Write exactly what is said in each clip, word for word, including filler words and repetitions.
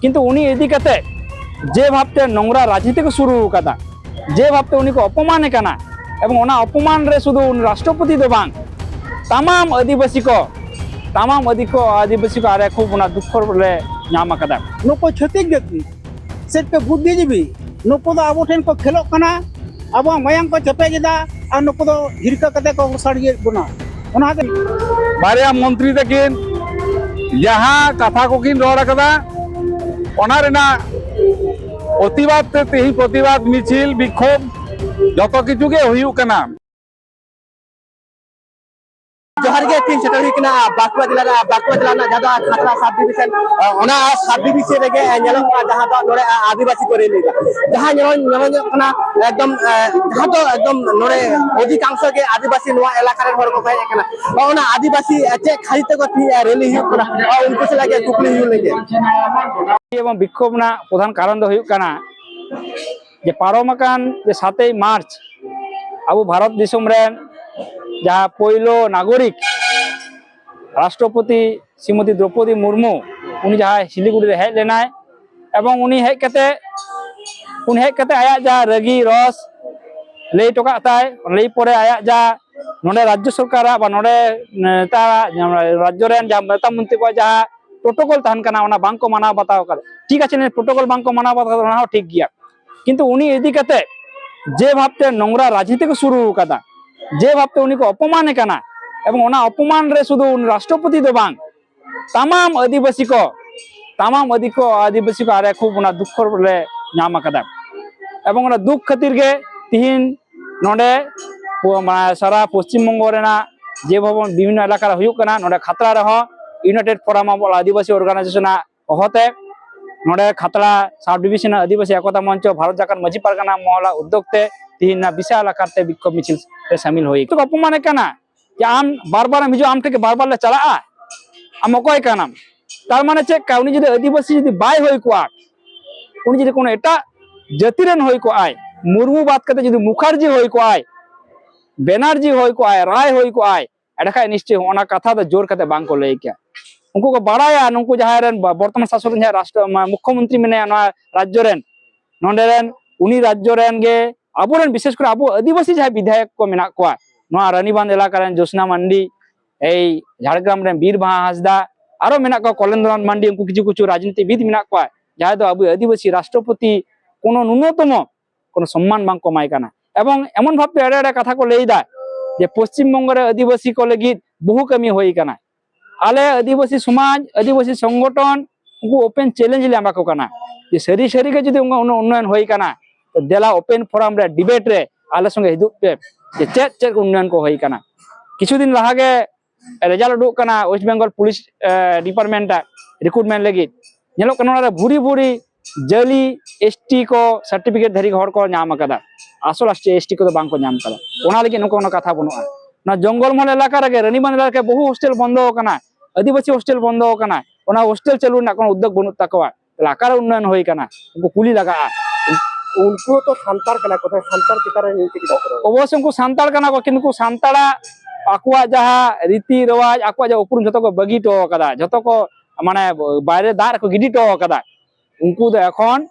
ᱠᱤᱱᱛᱩ ᱩᱱᱤ ᱤᱫᱤ ᱠᱟᱛᱮ ᱡᱮ ᱵᱷᱟᱵᱛᱮ ᱱᱚᱝᱨᱟ ᱨᱟᱡᱽᱱᱤᱛᱤ ᱠᱚ ᱥᱩᱨᱩ ᱟᱠᱟᱫᱟ, ᱡᱮ ᱵᱷᱟᱵᱛᱮ ᱩᱱᱤ ᱠᱚ ᱚᱯᱚᱢᱟᱱᱮ ᱠᱟᱱᱟ, ᱮᱵᱚᱝ ᱚᱱᱟ ᱚᱯᱚᱢᱟᱱ ᱨᱮ ᱥᱩᱫᱷᱩ ᱩᱱᱤ ᱨᱟᱥᱴᱨᱚᱯᱚᱛᱤ ᱫᱚ ᱵᱟᱝ, ᱛᱟᱢᱟᱢ ᱟᱹᱫᱤᱵᱟᱹᱥᱤ ᱠᱚ, ᱛᱟᱢᱟᱢ ᱟᱹᱫᱤ ᱠᱚ, ᱟᱹᱫᱤᱵᱟᱹᱥᱤ ᱠᱚ ᱟᱨᱮ ᱠᱷᱩᱵ ᱚᱱᱟ ᱫᱩᱠᱠᱷᱚ ᱞᱮ ᱧᱟᱢ ᱟᱠᱟᱫᱟ᱾ ᱱᱩᱠᱩ ᱪᱷᱟᱹᱛᱤᱠ ᱡᱟᱹᱛᱤ ᱥᱮ ᱯᱮ ᱵᱩᱫᱽᱫᱷᱤᱡᱤᱵᱤ, ᱱᱩᱠᱩ ᱫᱚ ᱟᱵᱚ ᱴᱷᱮᱱ ᱠᱚ ᱠᱷᱮᱞᱚᱜ ᱠᱟᱱᱟ, ᱟᱵᱚᱣᱟᱜ ᱢᱟᱭᱟᱢ ᱠᱚ ᱪᱮᱯᱮᱡ ᱮᱫᱟ, ᱟᱨ ᱱᱩᱠᱩ ᱫᱚ ᱦᱤᱨᱠᱟᱹ ᱠᱟᱛᱮ ᱠᱚ ᱥᱟᱹᱲᱤᱭᱮᱫ ᱵᱚᱱᱟ᱾ ᱚᱱᱟ ᱦᱚᱛᱮ ᱵᱟᱨᱭᱟ ᱢᱚᱱᱛᱨᱤ ᱛᱟᱹᱠᱤᱱ ᱡᱟᱦᱟᱸ ᱠᱟᱛᱷᱟ ᱠᱚᱠᱤᱱ ᱨᱚᱲ ᱟᱠᱟᱫᱟ, ᱚᱱᱟ ᱨᱮᱱᱟᱜ ᱯᱨᱚᱛᱤᱵᱟᱫ ᱛᱮ ᱛᱮᱦᱮᱧ ᱯᱨᱚᱛᱤᱵᱟᱫ ᱢᱤᱪᱷᱤᱞ, ᱵᱤᱠᱠᱷᱳᱵ, ᱡᱚᱛᱚ ᱠᱤᱪᱷᱩ ᱜᱮ ᱦᱩᱭᱩᱜ ᱠᱟᱱᱟ᱾ ᱡᱚᱦᱟᱨ ᱜᱮ, ᱛᱤᱦᱤᱧ ᱥᱮᱴᱮᱨ ᱦᱩᱭ ᱠᱟᱱᱟ ᱵᱟᱸᱠᱩᱲᱟ ᱡᱮᱞᱟ ᱨᱮ, ᱵᱟᱸᱠᱩᱲᱟ ᱡᱮᱞᱟ ᱨᱮᱱᱟᱜ ᱡᱟᱦᱟᱸ ᱫᱚ ᱠᱷᱟᱛᱲᱟ ᱥᱟᱵ ᱰᱤᱵᱷᱤᱥᱚᱱ, ᱚᱱᱟ ᱥᱟᱵ ᱰᱤᱵᱷᱤᱥᱚᱱ ᱨᱮᱜᱮ ᱧᱮᱞᱚᱜ ᱠᱟᱱᱟ ᱡᱟᱦᱟᱸ ᱫᱚ ᱱᱚᱰᱮ ᱟᱹᱫᱤᱵᱟᱹᱥᱤ ᱠᱚ ᱨᱮᱞᱤ ᱮᱫᱟ᱾ ᱡᱟᱦᱟᱸ ᱧᱮᱞᱚᱜ, ᱧᱮᱞᱚᱜ ᱠᱟᱱᱟ ᱮᱠᱫᱚᱢ, ᱡᱟᱦᱟᱸ ᱫᱚ ᱮᱠᱫᱚᱢ ᱱᱚᱰᱮ ᱚᱫᱷᱤᱠᱟᱝᱥᱚ ᱜᱮ ᱟᱹᱫᱤᱵᱟᱹᱥᱤ ᱱᱚᱣᱟ ᱮᱞᱟᱠᱟ ᱨᱮᱱ ᱦᱚᱲ ᱠᱚᱠᱚ ᱦᱮᱡ ᱟᱠᱟᱱᱟ᱾ ᱚᱱᱟ ᱟᱹᱫᱤᱵᱟᱹᱥᱤ ᱪᱮᱫ ᱠᱷᱟᱹᱛᱤᱨ ᱛᱮᱠᱚ ᱛᱤᱦᱤᱧ ᱨᱮᱞᱤ ᱦᱩᱭᱩᱜ ᱠᱟᱱᱟ, ᱩᱱᱠᱩ ᱥᱟᱞᱟᱜ ᱜᱮ ᱠᱩᱠᱞᱤ ᱦᱩᱭᱩᱜ ᱞᱟᱹᱜᱤᱫ᱾ ᱮᱵᱚᱝ ᱵᱤᱠᱠᱷᱳᱵ ᱨᱮᱱᱟᱜ ᱯᱨᱚᱫᱷᱟᱱ ᱠᱟᱨᱚᱱ ᱫᱚ ᱦᱩᱭᱩᱜ ᱠᱟᱱᱟ ᱡᱮ ᱯᱟᱨᱚᱢ ᱟᱠᱟᱱ ᱡᱮ ᱥᱟᱛᱮᱭ ᱢᱟᱨᱪ ᱟᱵᱚ ᱵᱷᱟᱨᱚᱛ ᱫᱤᱥᱚᱢ ᱨᱮᱱ ᱡᱟᱦᱟᱸ ᱯᱳᱭᱞᱳ ᱱᱟᱜᱚᱨᱤᱠ ᱨᱟᱥᱴᱨᱚᱯᱚᱛᱤ ᱥᱨᱤᱢᱚᱛᱤ ᱫᱨᱚᱯᱚᱫᱤ ᱢᱩᱨᱢᱩ, ᱩᱱᱤ ᱡᱟᱦᱟᱸᱭ ᱥᱤᱞᱤᱜᱩᱲᱤ ᱨᱮ ᱦᱮᱡ ᱞᱮᱱᱟᱭ, ᱮᱵᱚᱝ ᱩᱱᱤ ᱦᱮᱡ ᱠᱟᱛᱮ, ᱩᱱᱤ ᱦᱮᱡ ᱠᱟᱛᱮ ᱟᱭᱟᱜ ᱡᱟᱦᱟᱸ ᱨᱟᱹᱜᱤ ᱨᱚᱥ ᱞᱟᱹᱭ ᱦᱚᱴᱚ ᱠᱟᱜ ᱛᱟᱭ, ᱞᱟᱹᱭ ᱯᱚᱨᱮ ᱟᱭᱟᱜ ᱡᱟᱦᱟᱸ ᱱᱚᱰᱮ ᱨᱟᱡᱽᱡᱚ ᱥᱚᱨᱠᱟᱨᱟᱜ ᱵᱟ ᱱᱚᱰᱮ ᱱᱮᱛᱟ, ᱨᱟᱡᱽᱡᱚ ᱨᱮᱱ ᱡᱟᱦᱟᱸ ᱱᱮᱛᱟ ᱢᱚᱱᱛᱨᱤ ᱠᱚᱣᱟᱜ ᱡᱟᱦᱟᱸ ᱯᱨᱚᱴᱳᱠᱚᱞ ᱛᱟᱦᱮᱱ ᱠᱟᱱᱟ, ᱚᱱᱟ ᱵᱟᱝᱠᱚ ᱢᱟᱱᱟᱣ ᱵᱟᱛᱟᱣ ᱠᱟᱫᱟ᱾ ᱴᱷᱤᱠ ᱟᱪᱷᱮ, ᱯᱨᱚᱴᱳᱠᱚᱞ ᱵᱟᱝᱠᱚ ᱢᱟᱱᱟᱣ ᱵᱟᱛᱟᱣ ᱠᱟᱫᱟ, ᱚᱱᱟ ᱦᱚᱸ ᱴᱷᱤᱠ ᱜᱮᱭᱟ, ᱠᱤᱱᱛᱩ ᱩᱱᱤ ᱤᱫᱤ ᱠᱟᱛᱮ ᱡᱮ ᱵᱷᱟᱵᱛᱮ ᱱᱚᱝᱨᱟ ᱨᱟᱡᱽᱱᱤᱛᱤ ᱠᱚ ᱥᱩᱨᱩ ᱟᱠᱟᱫᱟ, ᱡᱮ ᱵᱷᱟᱵᱛᱮ ᱩᱱᱤ ᱠᱚ ᱚᱯᱚᱢᱟᱱᱮ ᱠᱟᱱᱟ, ᱮᱵᱚᱝ ᱚᱱᱟ ᱚᱯᱚᱢᱟᱱ ᱨᱮ ᱥᱩᱫᱷᱩ ᱩᱱᱤ ᱨᱟᱥᱴᱨᱚᱯᱚᱛᱤ ᱫᱚ ᱵᱟᱝ, ᱛᱟᱢᱟᱢ ᱟᱹᱫᱤᱵᱟᱹᱥᱤ ᱠᱚ, ᱛᱟᱢᱟᱢ ᱟᱹᱫᱤ ᱠᱚ, ᱟᱹᱫᱤᱵᱟᱹᱥᱤ ᱠᱚ ᱟᱨᱮ ᱠᱷᱩᱵ ᱚᱱᱟ ᱫᱩᱠᱠᱷᱚ ᱞᱮ ᱧᱟᱢ ᱟᱠᱟᱫᱟ᱾ ᱮᱵᱚᱝ ᱚᱱᱟ ᱫᱩᱠ ᱠᱷᱟᱹᱛᱤᱨ ᱜᱮ ᱛᱤᱦᱤᱧ ᱱᱚᱰᱮ ᱯᱚ-, ᱢᱟᱱᱮ ᱥᱟᱨᱟ ᱯᱚᱥᱪᱤᱢ ᱵᱚᱝᱜᱚ ᱨᱮᱱᱟᱜ ᱡᱮ ᱵᱷᱚᱵᱚᱱ ᱵᱤᱵᱷᱤᱱᱱᱚ ᱮᱞᱟᱠᱟ ᱨᱮ ᱦᱩᱭᱩᱜ ᱠᱟᱱᱟ, ᱱᱚᱰᱮ ᱠᱷᱟᱛᱲᱟ ᱨᱮᱦᱚᱸ United Forum of All Adivasi Organization ᱟᱜ ᱦᱚᱦᱚᱛᱮ ᱱᱚᱰᱮ ᱠᱷᱟᱛᱲᱟ ᱥᱟᱵ ᱰᱤᱵᱷᱤᱥᱚᱱ ᱟᱹᱫᱤᱵᱟᱹᱥᱤ ᱮᱠᱚᱛᱟ ᱢᱚᱧᱪᱚ, ᱵᱷᱟᱨᱚᱛ ᱡᱷᱟᱨᱠᱷᱚᱸᱰ ᱢᱟᱹᱡᱷᱤ ᱯᱟᱨᱜᱟᱱᱟ ᱢᱚᱦᱚᱞᱟ ᱩᱫᱽᱫᱳᱜᱽ ᱛᱮ ᱛᱤᱦᱤᱧ ᱱᱚᱣᱟ ᱵᱤᱥᱟᱞ ᱟᱠᱟᱨ ᱛᱮ ᱵᱤᱠᱠᱷᱳᱵ ᱢᱤᱪᱷᱤᱞ ᱨᱮ ᱥᱟᱢᱤᱞ ᱦᱩᱭ ᱟᱠᱟᱱᱟ᱾ ᱚᱯᱚᱢᱟᱱᱮ ᱠᱟᱱᱟ ᱡᱮ ᱟᱢ ᱵᱟᱨ ᱵᱟᱨ ᱮᱢ ᱦᱤᱡᱩᱜᱼᱟ, ᱟᱢ ᱴᱷᱮᱱ ᱜᱮ ᱵᱟᱨ ᱵᱟᱨ ᱞᱮ ᱪᱟᱞᱟᱜᱼᱟ, ᱟᱢ ᱚᱠᱚᱭ ᱠᱟᱱᱟᱢ? ᱛᱟᱨ ᱢᱟᱱᱮ ᱪᱮᱫ ᱠᱟ? ᱩᱱᱤ ᱡᱩᱫᱤ ᱟᱹᱫᱤᱵᱟᱹᱥᱤ ᱡᱩᱫᱤ ᱵᱟᱭ ᱦᱩᱭ ᱠᱚᱜᱼᱟ, ᱩᱱᱤ ᱡᱩᱫᱤ ᱠᱳᱱᱳ ᱮᱴᱟᱜ ᱡᱟᱹᱛᱤ ᱨᱮᱱ ᱦᱩᱭ ᱠᱚᱜᱼᱟᱭ, ᱢᱩᱨᱢᱩ ᱵᱟᱫ ᱠᱟᱛᱮ ᱡᱩᱫᱤ ᱢᱩᱠᱷᱟᱨᱡᱤ ᱦᱩᱭ ᱠᱚᱜᱼᱟᱭ, ᱵᱮᱱᱟᱨᱡᱤ ᱦᱩᱭ ᱠᱚᱜᱼᱟᱭ, ᱨᱟᱭ ᱦᱩᱭ ᱠᱚᱜᱼᱟᱭ, ᱮᱸᱰᱮᱠᱷᱟᱱ ᱱᱤᱥᱪᱚᱭ ᱚᱱᱟ ᱠᱟᱛᱷᱟ ᱫᱚ ᱡᱳᱨ ᱠᱟᱛᱮ ᱵᱟᱝ ᱠᱚ ᱞᱟᱹᱭ ᱠᱮᱭᱟ᱾ ᱩᱱᱠᱩ ᱠᱚ ᱵᱟᱲᱟᱭᱟ, ᱱᱩᱠᱩ ᱡᱟᱦᱟᱸᱭ ᱨᱮᱱ ᱵᱟ- ᱵᱚᱨᱛᱚᱢᱟᱱ ᱥᱟᱥᱚᱱ ᱨᱮᱱ ᱡᱟᱦᱟᱸᱭ ᱨᱟᱥᱴᱨᱚ ᱢᱟ- ᱢᱩᱠᱠᱷᱚᱢᱚᱱᱛᱨᱤ ᱢᱮᱱᱟᱭᱟ ᱱᱚᱣᱟ ᱨᱟᱡᱽᱡᱚ ᱨᱮᱱ, ᱱᱚᱰᱮ ᱨᱮᱱ ᱩᱱᱤ ᱨᱟᱡᱽᱡᱚ ᱨᱮᱱ ᱜᱮ ᱟᱵᱚᱨᱮᱱ, ᱵᱤᱥᱮᱥ ᱠᱚᱨᱮ ᱟᱵᱚ ᱟᱹᱫᱤᱵᱟᱹᱥᱤ ᱡᱟᱦᱟᱸᱭ ᱵᱤᱫᱷᱟᱭᱚᱠ ᱠᱚ ᱢᱮᱱᱟᱜ ᱠᱚᱣᱟ, ᱱᱚᱣᱟ ᱨᱟᱱᱤᱵᱟᱸᱫᱷ ᱮᱞᱟᱠᱟ ᱨᱮᱱ ᱡᱳᱥᱱᱟ ᱢᱟᱱᱰᱤ, ᱮᱭ ᱡᱷᱟᱲᱜᱨᱟᱢ ᱨᱮᱱ ᱵᱤᱨ ᱵᱟᱦᱟ ᱦᱟᱸᱥᱫᱟ, ᱟᱨᱚ ᱢᱮᱱᱟᱜ ᱠᱚᱣᱟ ᱠᱚᱞᱮᱱᱫᱨᱚᱱᱟᱛᱷ ᱢᱟᱱᱰᱤ, ᱩᱱᱠᱩ ᱠᱤᱪᱷᱩ ᱠᱤᱪᱷᱩ ᱨᱟᱡᱽᱱᱤᱛᱤᱵᱤᱫ ᱢᱮᱱᱟᱜ ᱠᱚᱣᱟ, ᱡᱟᱦᱟᱸᱭ ᱫᱚ ᱟᱵᱚ ᱟᱹᱫᱤᱵᱟᱹᱥᱤ ᱨᱟᱥᱴᱨᱚᱯᱚᱛᱤ ᱠᱳᱱᱳ ᱱᱩᱱᱚᱛᱚᱢᱚ ᱠᱳᱱᱳ ᱥᱚᱢᱢᱟᱱ ᱵᱟᱝ ᱠᱚ ᱮᱢᱟᱭ ᱠᱟᱱᱟ᱾ ᱮᱵᱚᱝ ᱮᱢᱚᱱ ᱵᱷᱟᱵᱛᱮ ᱮᱲᱮ ᱮᱲᱮ ᱠᱟᱛᱷᱟ ᱠᱚ ᱞᱟᱹᱭ ᱮᱫᱟ ᱡᱮ ᱯᱚᱥᱪᱤᱢ ᱵᱚᱝᱜᱚ ᱨᱮ ᱟᱹᱫᱤᱵᱟᱹᱥᱤ ᱠᱚ ᱞᱟᱹᱜᱤᱫ ᱵᱚᱦᱩ ᱠᱟᱹᱢᱤ ᱦᱩᱭ ᱟᱠᱟᱱᱟ᱾ ᱟᱞᱮ ᱟᱹᱫᱤᱵᱟᱹᱥᱤ ᱥᱚᱢᱟᱡᱽ, ᱟᱹᱫᱤᱵᱟᱹᱥᱤ ᱥᱚᱝᱜᱚᱴᱷᱚᱱ ᱩᱱᱠᱩ ᱳᱯᱮᱱ ᱪᱮᱞᱮᱧᱡᱽ ᱞᱮ ᱮᱢᱟ ᱠᱚ ᱠᱟᱱᱟ ᱡᱮ ᱥᱟᱹᱨᱤ ᱥᱟᱹᱨᱤ ᱜᱮ ᱡᱩᱫᱤ ᱩᱱᱟᱹᱜ ᱩᱱᱟᱹᱜ ᱩᱱᱱᱚᱭᱚᱱ ᱦᱩᱭ ᱟᱠᱟᱱᱟ, ᱛᱚ ᱫᱮᱞᱟ ᱳᱯᱮᱱ ᱯᱷᱳᱨᱟᱢ ᱨᱮ ᱰᱤᱵᱮᱴ ᱨᱮ ᱟᱞᱮ ᱥᱚᱸᱜᱮ ᱦᱤᱡᱩᱜ ᱯᱮ ᱡᱮ ᱪᱮᱫ ᱪᱮᱫ ᱩᱱᱱᱚᱭᱚᱱ ᱠᱚ ᱦᱩᱭ ᱟᱠᱟᱱᱟ᱾ ᱠᱤᱪᱷᱩ ᱫᱤᱱ ᱞᱟᱦᱟ ᱜᱮ ᱨᱮᱡᱟᱞᱴ ᱩᱰᱩᱠ ᱠᱟᱱᱟ ᱳᱭᱮᱥᱴ ᱵᱮᱝᱜᱚᱞ ᱯᱩᱞᱤᱥ ᱰᱤᱯᱟᱨᱴᱢᱮᱱᱴ ᱨᱮ ᱨᱤᱠᱨᱩᱴᱢᱮᱱᱴ ᱞᱟᱹᱜᱤᱫ᱾ ᱧᱮᱞᱚᱜ ᱠᱟᱱᱟ ᱚᱱᱟ ᱨᱮ ᱵᱷᱩᱨᱤ ᱵᱷᱩᱨᱤ ᱡᱟᱹᱞᱤ ᱮᱥᱴᱤ ᱠᱚ ᱥᱟᱨᱴᱤᱯᱷᱤᱠᱮᱴ ᱫᱷᱟᱹᱨᱤ ᱦᱚᱲ ᱠᱚ ᱧᱟᱢ ᱟᱠᱟᱫᱟ, ᱟᱥᱚᱞ ᱮᱥᱴᱤ ᱠᱚᱫᱚ ᱵᱟᱝ ᱠᱚ ᱧᱟᱢ ᱟᱠᱟᱫᱟ᱾ ᱚᱱᱟ ᱞᱟᱹᱜᱤᱫ ᱱᱚᱝᱠᱟ ᱚᱱᱟ ᱠᱟᱛᱷᱟ ᱵᱟᱹᱱᱩᱜᱼᱟ᱾ ᱱᱚᱣᱟ ᱡᱚᱝᱜᱚᱞ ᱢᱚᱦᱚᱞ ᱮᱞᱟᱠᱟ ᱨᱮᱜᱮ, ᱨᱟᱱᱤᱵᱟᱸᱫᱷ ᱮᱞᱟᱠᱟ ᱨᱮ ᱵᱚᱦᱩ ᱦᱳᱥᱴᱮᱞ ᱵᱚᱱᱫᱚ ᱟᱠᱟᱱᱟ, ᱟᱹᱫᱤᱵᱟᱹᱥᱤ ᱦᱳᱥᱴᱮᱞ ᱵᱚᱱᱫᱚ ᱟᱠᱟᱱᱟ, ᱚᱱᱟ ᱦᱳᱥᱴᱮᱞ ᱪᱟᱹᱞᱩ ᱨᱮᱱᱟᱜ ᱠᱳᱱᱳ ᱩᱫᱽᱫᱳᱜᱽ ᱵᱟᱹᱱᱩᱜ ᱛᱟᱠᱚᱣᱟ᱾ ᱛᱟᱦᱞᱮ ᱚᱠᱟᱨᱮ ᱩᱱᱱᱚᱭᱚᱱ ᱦᱩᱭ ᱟᱠᱟᱱᱟ? ᱩᱱᱠᱩ ᱠᱩᱞᱤ ᱞᱟᱜᱟᱜᱼᱟ᱾ ᱩᱱᱠᱩ ᱦᱚᱸᱛᱚ ᱥᱟᱱᱛᱟᱲ ᱠᱟᱱᱟ ᱠᱚ, ᱛᱟᱦᱞᱮ ᱥᱟᱱᱛᱟᱲ ᱪᱮᱛᱟᱱ ᱨᱮ ᱱᱤᱭᱟᱹ ᱪᱮᱫ ᱪᱤᱠᱟᱹ ᱠᱟᱱᱟ? ᱚᱵᱚᱥᱥᱳᱭ ᱩᱱᱠᱩ ᱥᱟᱱᱛᱟᱲ ᱠᱟᱱᱟ ᱠᱚ, ᱠᱤᱱᱛᱩ ᱩᱱᱠᱩ ᱥᱟᱱᱛᱟᱲᱟᱜ ᱟᱠᱚᱣᱟᱜ ᱡᱟᱦᱟᱸ ᱨᱤᱛᱤ ᱨᱮᱣᱟᱡᱽ, ᱟᱠᱚᱣᱟᱜ ᱡᱟᱦᱟᱸ ᱩᱯᱨᱩᱢ ᱡᱷᱚᱛᱚ ᱠᱚ ᱵᱟᱹᱜᱤ ᱦᱚᱴᱚ ᱟᱠᱟᱫᱟ, ᱡᱷᱚᱛᱚ ᱠᱚ ᱢᱟᱱᱮ ᱵᱟᱭᱨᱮ ᱫᱟᱜ ᱨᱮᱠᱚ ᱜᱤᱰᱤ ᱦᱚᱴᱚ ᱟᱠᱟᱫᱟ᱾ ᱩᱱᱠᱩ ᱫᱚ ᱮᱠᱷᱚᱱ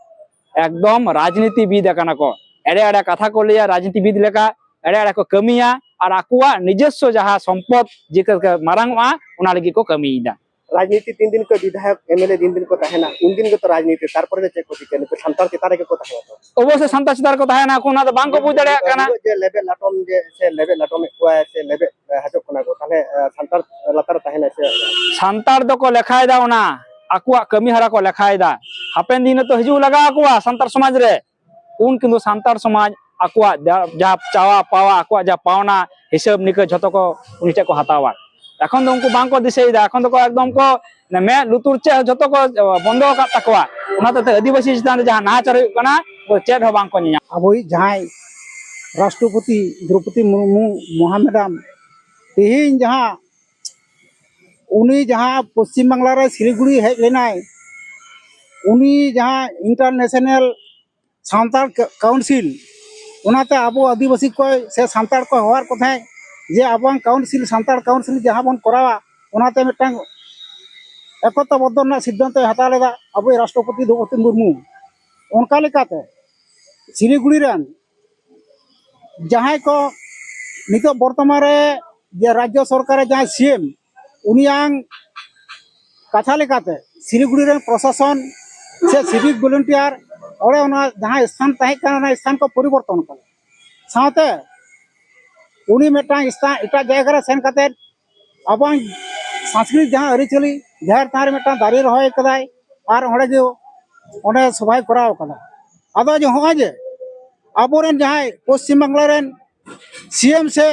ᱮᱠᱫᱚᱢ ᱨᱟᱡᱽᱱᱤᱛᱤᱵᱤᱫ ᱟᱠᱟᱱᱟ ᱠᱚ᱾ ᱮᱲᱮ ᱮᱲᱮ ᱠᱟᱛᱷᱟ ᱠᱚ ᱞᱟᱹᱭᱟ, ᱨᱟᱡᱽᱱᱤᱛᱤᱵᱤᱫ ᱞᱮᱠᱟ ᱮᱲᱮ ᱮᱲᱮ ᱠᱚ ᱠᱟᱹᱢᱤᱭᱟ, ᱟᱨ ᱟᱠᱚᱣᱟᱜ ᱱᱤᱡᱚᱥᱥᱚ ᱡᱟᱦᱟᱸ ᱥᱚᱢᱯᱚᱫ ᱡᱮᱛᱮ ᱢᱟᱨᱟᱝ ᱚᱜᱼᱟ, ᱚᱱᱟ ᱞᱟᱹᱜᱤᱫ ᱠᱚ ᱠᱟᱹᱢᱤᱭᱮᱫᱟ᱾ ᱨᱟᱡᱽᱱᱤᱛᱤ ᱛᱤᱱ ᱫᱤᱱ ᱠᱚ ᱵᱤᱫᱷᱟᱭᱚᱠ, ᱮᱢ ᱮᱞ ᱮ ᱛᱤᱱ ᱫᱤᱱ ᱠᱚ ᱛᱟᱦᱮᱱᱟ, ᱩᱱ ᱫᱤᱱ ᱜᱮᱛᱚ ᱨᱟᱡᱽᱱᱤᱛᱤ, ᱛᱟᱨᱯᱚᱨᱮ ᱫᱚ ᱪᱮᱫ ᱠᱚ ᱪᱤᱠᱟᱹᱭᱟ? ᱱᱩᱠᱩ ᱥᱟᱱᱛᱟᱲ ᱪᱮᱛᱟᱱ ᱨᱮᱜᱮ ᱠᱚ ᱛᱟᱦᱮᱱᱟ ᱛᱚ᱾ ᱚᱵᱚᱥᱥᱳᱭ ᱥᱟᱱᱛᱟᱲ ᱪᱮᱛᱟᱱ ᱨᱮᱠᱚ ᱛᱟᱦᱮᱱᱟ, ᱮᱠᱷᱚᱱ ᱚᱱᱟ ᱫᱚ ᱵᱟᱝ ᱠᱚ ᱵᱩᱡᱽ ᱫᱟᱲᱮᱭᱟᱜ ᱠᱟᱱᱟ᱾ ᱱᱤᱱᱟᱹᱜ ᱡᱮ ᱞᱮᱵᱮᱫ ᱞᱟᱴᱚᱢ ᱡᱮ ᱥᱮ ᱞᱮᱵᱮᱫ ᱞᱟᱴᱚᱢᱮᱫ ᱠᱚᱣᱟᱭ ᱥᱮ ᱞᱮᱵᱮᱫ, ᱮ, ᱦᱚᱪᱚᱜ ᱠᱟᱱᱟ ᱠᱚ, ᱛᱟᱦᱞᱮ, ᱮ, ᱥᱟᱱᱛᱟᱲ ᱞᱟᱛᱟᱨ ᱨᱮ ᱛᱟᱦᱮᱱᱟᱭ ᱥᱮ? ᱥᱟᱱᱛᱟᱲ ᱫᱚᱠᱚ ᱞᱮᱠᱷᱟᱭᱮᱫᱟ, ᱚᱱᱟ ᱟᱠᱚᱣᱟᱜ ᱠᱟᱹᱢᱤ ᱦᱚᱨᱟ ᱠᱚ ᱞᱮᱠᱷᱟᱭᱮᱫᱟ᱾ ᱦᱟᱯᱮᱱ ᱫᱤᱱ ᱨᱮᱛᱚ ᱦᱤᱡᱩᱜ ᱞᱟᱜᱟᱣ ᱟᱠᱚᱣᱟ ᱥᱟᱱᱛᱟᱲ ᱥᱚᱢᱟᱡᱽ ᱨᱮ, ᱩᱱ ᱠᱤᱱᱛᱩ ᱥᱟᱱᱛᱟᱲ ᱥᱚᱢᱟᱡᱽ ᱟᱠᱚᱣᱟᱜ ᱡᱟ-, ᱡᱟ ᱪᱟᱣᱟ ᱯᱟᱣᱟ, ᱟᱠᱚᱣᱟᱜ ᱡᱟ ᱯᱟᱣᱱᱟ ᱦᱤᱥᱟᱹᱵ ᱱᱤᱠᱟᱹ ᱡᱷᱚᱛᱚ ᱠᱚ ᱩᱱᱤ ᱴᱷᱮᱱ ᱠᱚ ᱦᱟᱛᱟᱣᱟ᱾ ᱮᱠᱷᱚᱱ ᱫᱚ ᱩᱱᱠᱩ ᱵᱟᱝ ᱠᱚ ᱫᱤᱥᱟᱹᱭᱮᱫᱟ, ᱮᱠᱷᱚᱱ ᱫᱚᱠᱚ ᱮᱠᱫᱚᱢ ᱠᱚ ᱢᱮᱫ ᱞᱩᱛᱩᱨ ᱪᱮᱫ ᱡᱷᱚᱛᱚ ᱠᱚ ᱵᱚᱱᱫᱚ ᱟᱠᱟᱫ ᱛᱟᱠᱚᱣᱟ᱾ ᱚᱱᱟ ᱦᱚᱛᱮᱡ ᱛᱮ ᱟᱹᱫᱤᱵᱟᱹᱥᱤ ᱪᱮᱛᱟᱱ ᱨᱮ ᱡᱟᱦᱟᱸ ᱱᱟᱦᱟᱪᱟᱨ ᱦᱩᱭᱩᱜ ᱠᱟᱱᱟ, ᱩᱱᱠᱩ ᱪᱮᱫ ᱦᱚᱸ ᱵᱟᱝ ᱠᱚ ᱧᱮᱧᱟᱢ᱾ ᱟᱵᱚᱭᱤᱡ ᱡᱟᱦᱟᱸᱭ ᱨᱟᱥᱴᱨᱚᱯᱚᱛᱤ ᱫᱨᱚᱣᱯᱚᱫᱤ ᱢᱩᱨᱢᱩ ᱢᱚᱦᱟ ᱢᱮᱰᱟᱢ, ᱛᱮᱦᱮᱧ ᱡᱟᱦᱟᱸ ᱩᱱᱤ ᱡᱟᱦᱟᱸ ᱯᱚᱥᱪᱤᱢ ᱵᱟᱝᱞᱟ ᱨᱮ ᱥᱤᱞᱤᱜᱩᱲᱤ ᱦᱮᱡ ᱞᱮᱱᱟᱭ, ᱩᱱᱤ ᱡᱟᱦᱟᱸ ᱤᱱᱴᱟᱨᱱᱮᱥᱱᱟᱞ ᱥᱟᱱᱛᱟᱲ ᱠᱟ-, ᱠᱟᱣᱩᱱᱥᱤᱞ, ᱚᱱᱟᱛᱮ ᱟᱵᱚ ᱟᱹᱫᱤᱵᱟᱹᱥᱤ ᱠᱚ ᱥᱮ ᱥᱟᱱᱛᱟᱲ ᱠᱚ ᱦᱚᱦᱚᱣᱟᱫ ᱠᱚ ᱛᱟᱦᱮᱸᱫ ᱡᱮ ᱟᱵᱚᱣᱟᱜ ᱠᱟᱣᱩᱱᱥᱤᱞ, ᱥᱟᱱᱛᱟᱲ ᱠᱟᱣᱩᱱᱥᱤᱞ ᱡᱟᱦᱟᱸ ᱵᱚᱱ ᱠᱚᱨᱟᱣᱟ, ᱚᱱᱟᱛᱮ ᱢᱤᱫᱴᱟᱝ ᱮᱠᱚᱛᱛᱟᱵᱚᱫᱽᱫᱷᱚ ᱨᱮᱱᱟᱜ ᱥᱤᱫᱽᱫᱷᱟᱱᱛᱚᱭ ᱦᱟᱛᱟᱣ ᱞᱮᱫᱟ ᱟᱵᱚᱭᱤᱡ ᱨᱟᱥᱴᱨᱚᱯᱚᱛᱤ ᱫᱨᱳᱯᱚᱫᱤ ᱢᱩᱨᱢᱩ᱾ ᱚᱱᱠᱟ ᱞᱮᱠᱟᱛᱮ ᱥᱤᱞᱤᱜᱩᱲᱤ ᱨᱮᱱ ᱡᱟᱦᱟᱸᱭ ᱠᱚ ᱱᱤᱛᱚᱜ ᱵᱚᱨᱛᱚᱢᱟᱱ ᱨᱮ ᱡᱮ ᱨᱟᱡᱽᱡᱚ ᱥᱚᱨᱠᱟᱨ ᱨᱮ ᱡᱟᱦᱟᱸᱭ ᱥᱤ ᱮᱢ, ᱩᱱᱤᱭᱟᱝ ᱠᱟᱛᱷᱟ ᱞᱮᱠᱟᱛᱮ ᱥᱤᱞᱤᱜᱩᱲᱤ ᱨᱮᱱ ᱯᱨᱚᱥᱟᱥᱚᱱ ᱥᱮ ᱥᱤᱵᱷᱤᱠ ᱵᱷᱚᱞᱩᱱᱴᱤᱭᱟᱨ ᱚᱸᱰᱮ ᱚᱱᱟ ᱡᱟᱦᱟᱸ ᱥᱛᱷᱟᱱ ᱛᱟᱦᱮᱸ ᱠᱟᱱᱟ, ᱚᱱᱟ ᱥᱛᱷᱟᱱ ᱠᱚ ᱯᱚᱨᱤᱵᱚᱨᱛᱚᱱ ᱠᱟᱫᱟ᱾ ᱥᱟᱶᱛᱮ ᱩᱱᱤ ᱢᱤᱫᱴᱟᱝ ᱥᱛᱷᱟ-, ᱮᱴᱟᱜ ᱡᱟᱭᱜᱟ ᱨᱮ ᱥᱮᱱ ᱠᱟᱛᱮ ᱟᱵᱚᱣᱟᱜ ᱥᱟᱝᱥᱠᱨᱤᱛ ᱡᱟᱦᱟᱸ ᱟᱹᱨᱤᱪᱟᱹᱞᱤ ᱡᱟᱦᱮᱨ ᱛᱷᱟᱱ ᱨᱮ ᱢᱤᱫᱴᱟᱝ ᱫᱟᱨᱮ ᱨᱚᱦᱚᱭ ᱠᱟᱫᱟᱭ ᱟᱨ ᱚᱸᱰᱮ ᱜᱮ ᱚᱸᱰᱮ ᱥᱚᱵᱷᱟᱭ ᱠᱚᱨᱟᱣ ᱠᱟᱫᱟ᱾ ᱟᱫᱚ ᱡᱮ ᱦᱚᱸᱜᱼᱚᱭ ᱡᱮ ᱟᱵᱚᱨᱮᱱ ᱡᱟᱦᱟᱸᱭ ᱯᱚᱥᱪᱤᱢ ᱵᱟᱝᱞᱟ ᱨᱮᱱ ᱥᱤ ᱮᱢ ᱥᱮ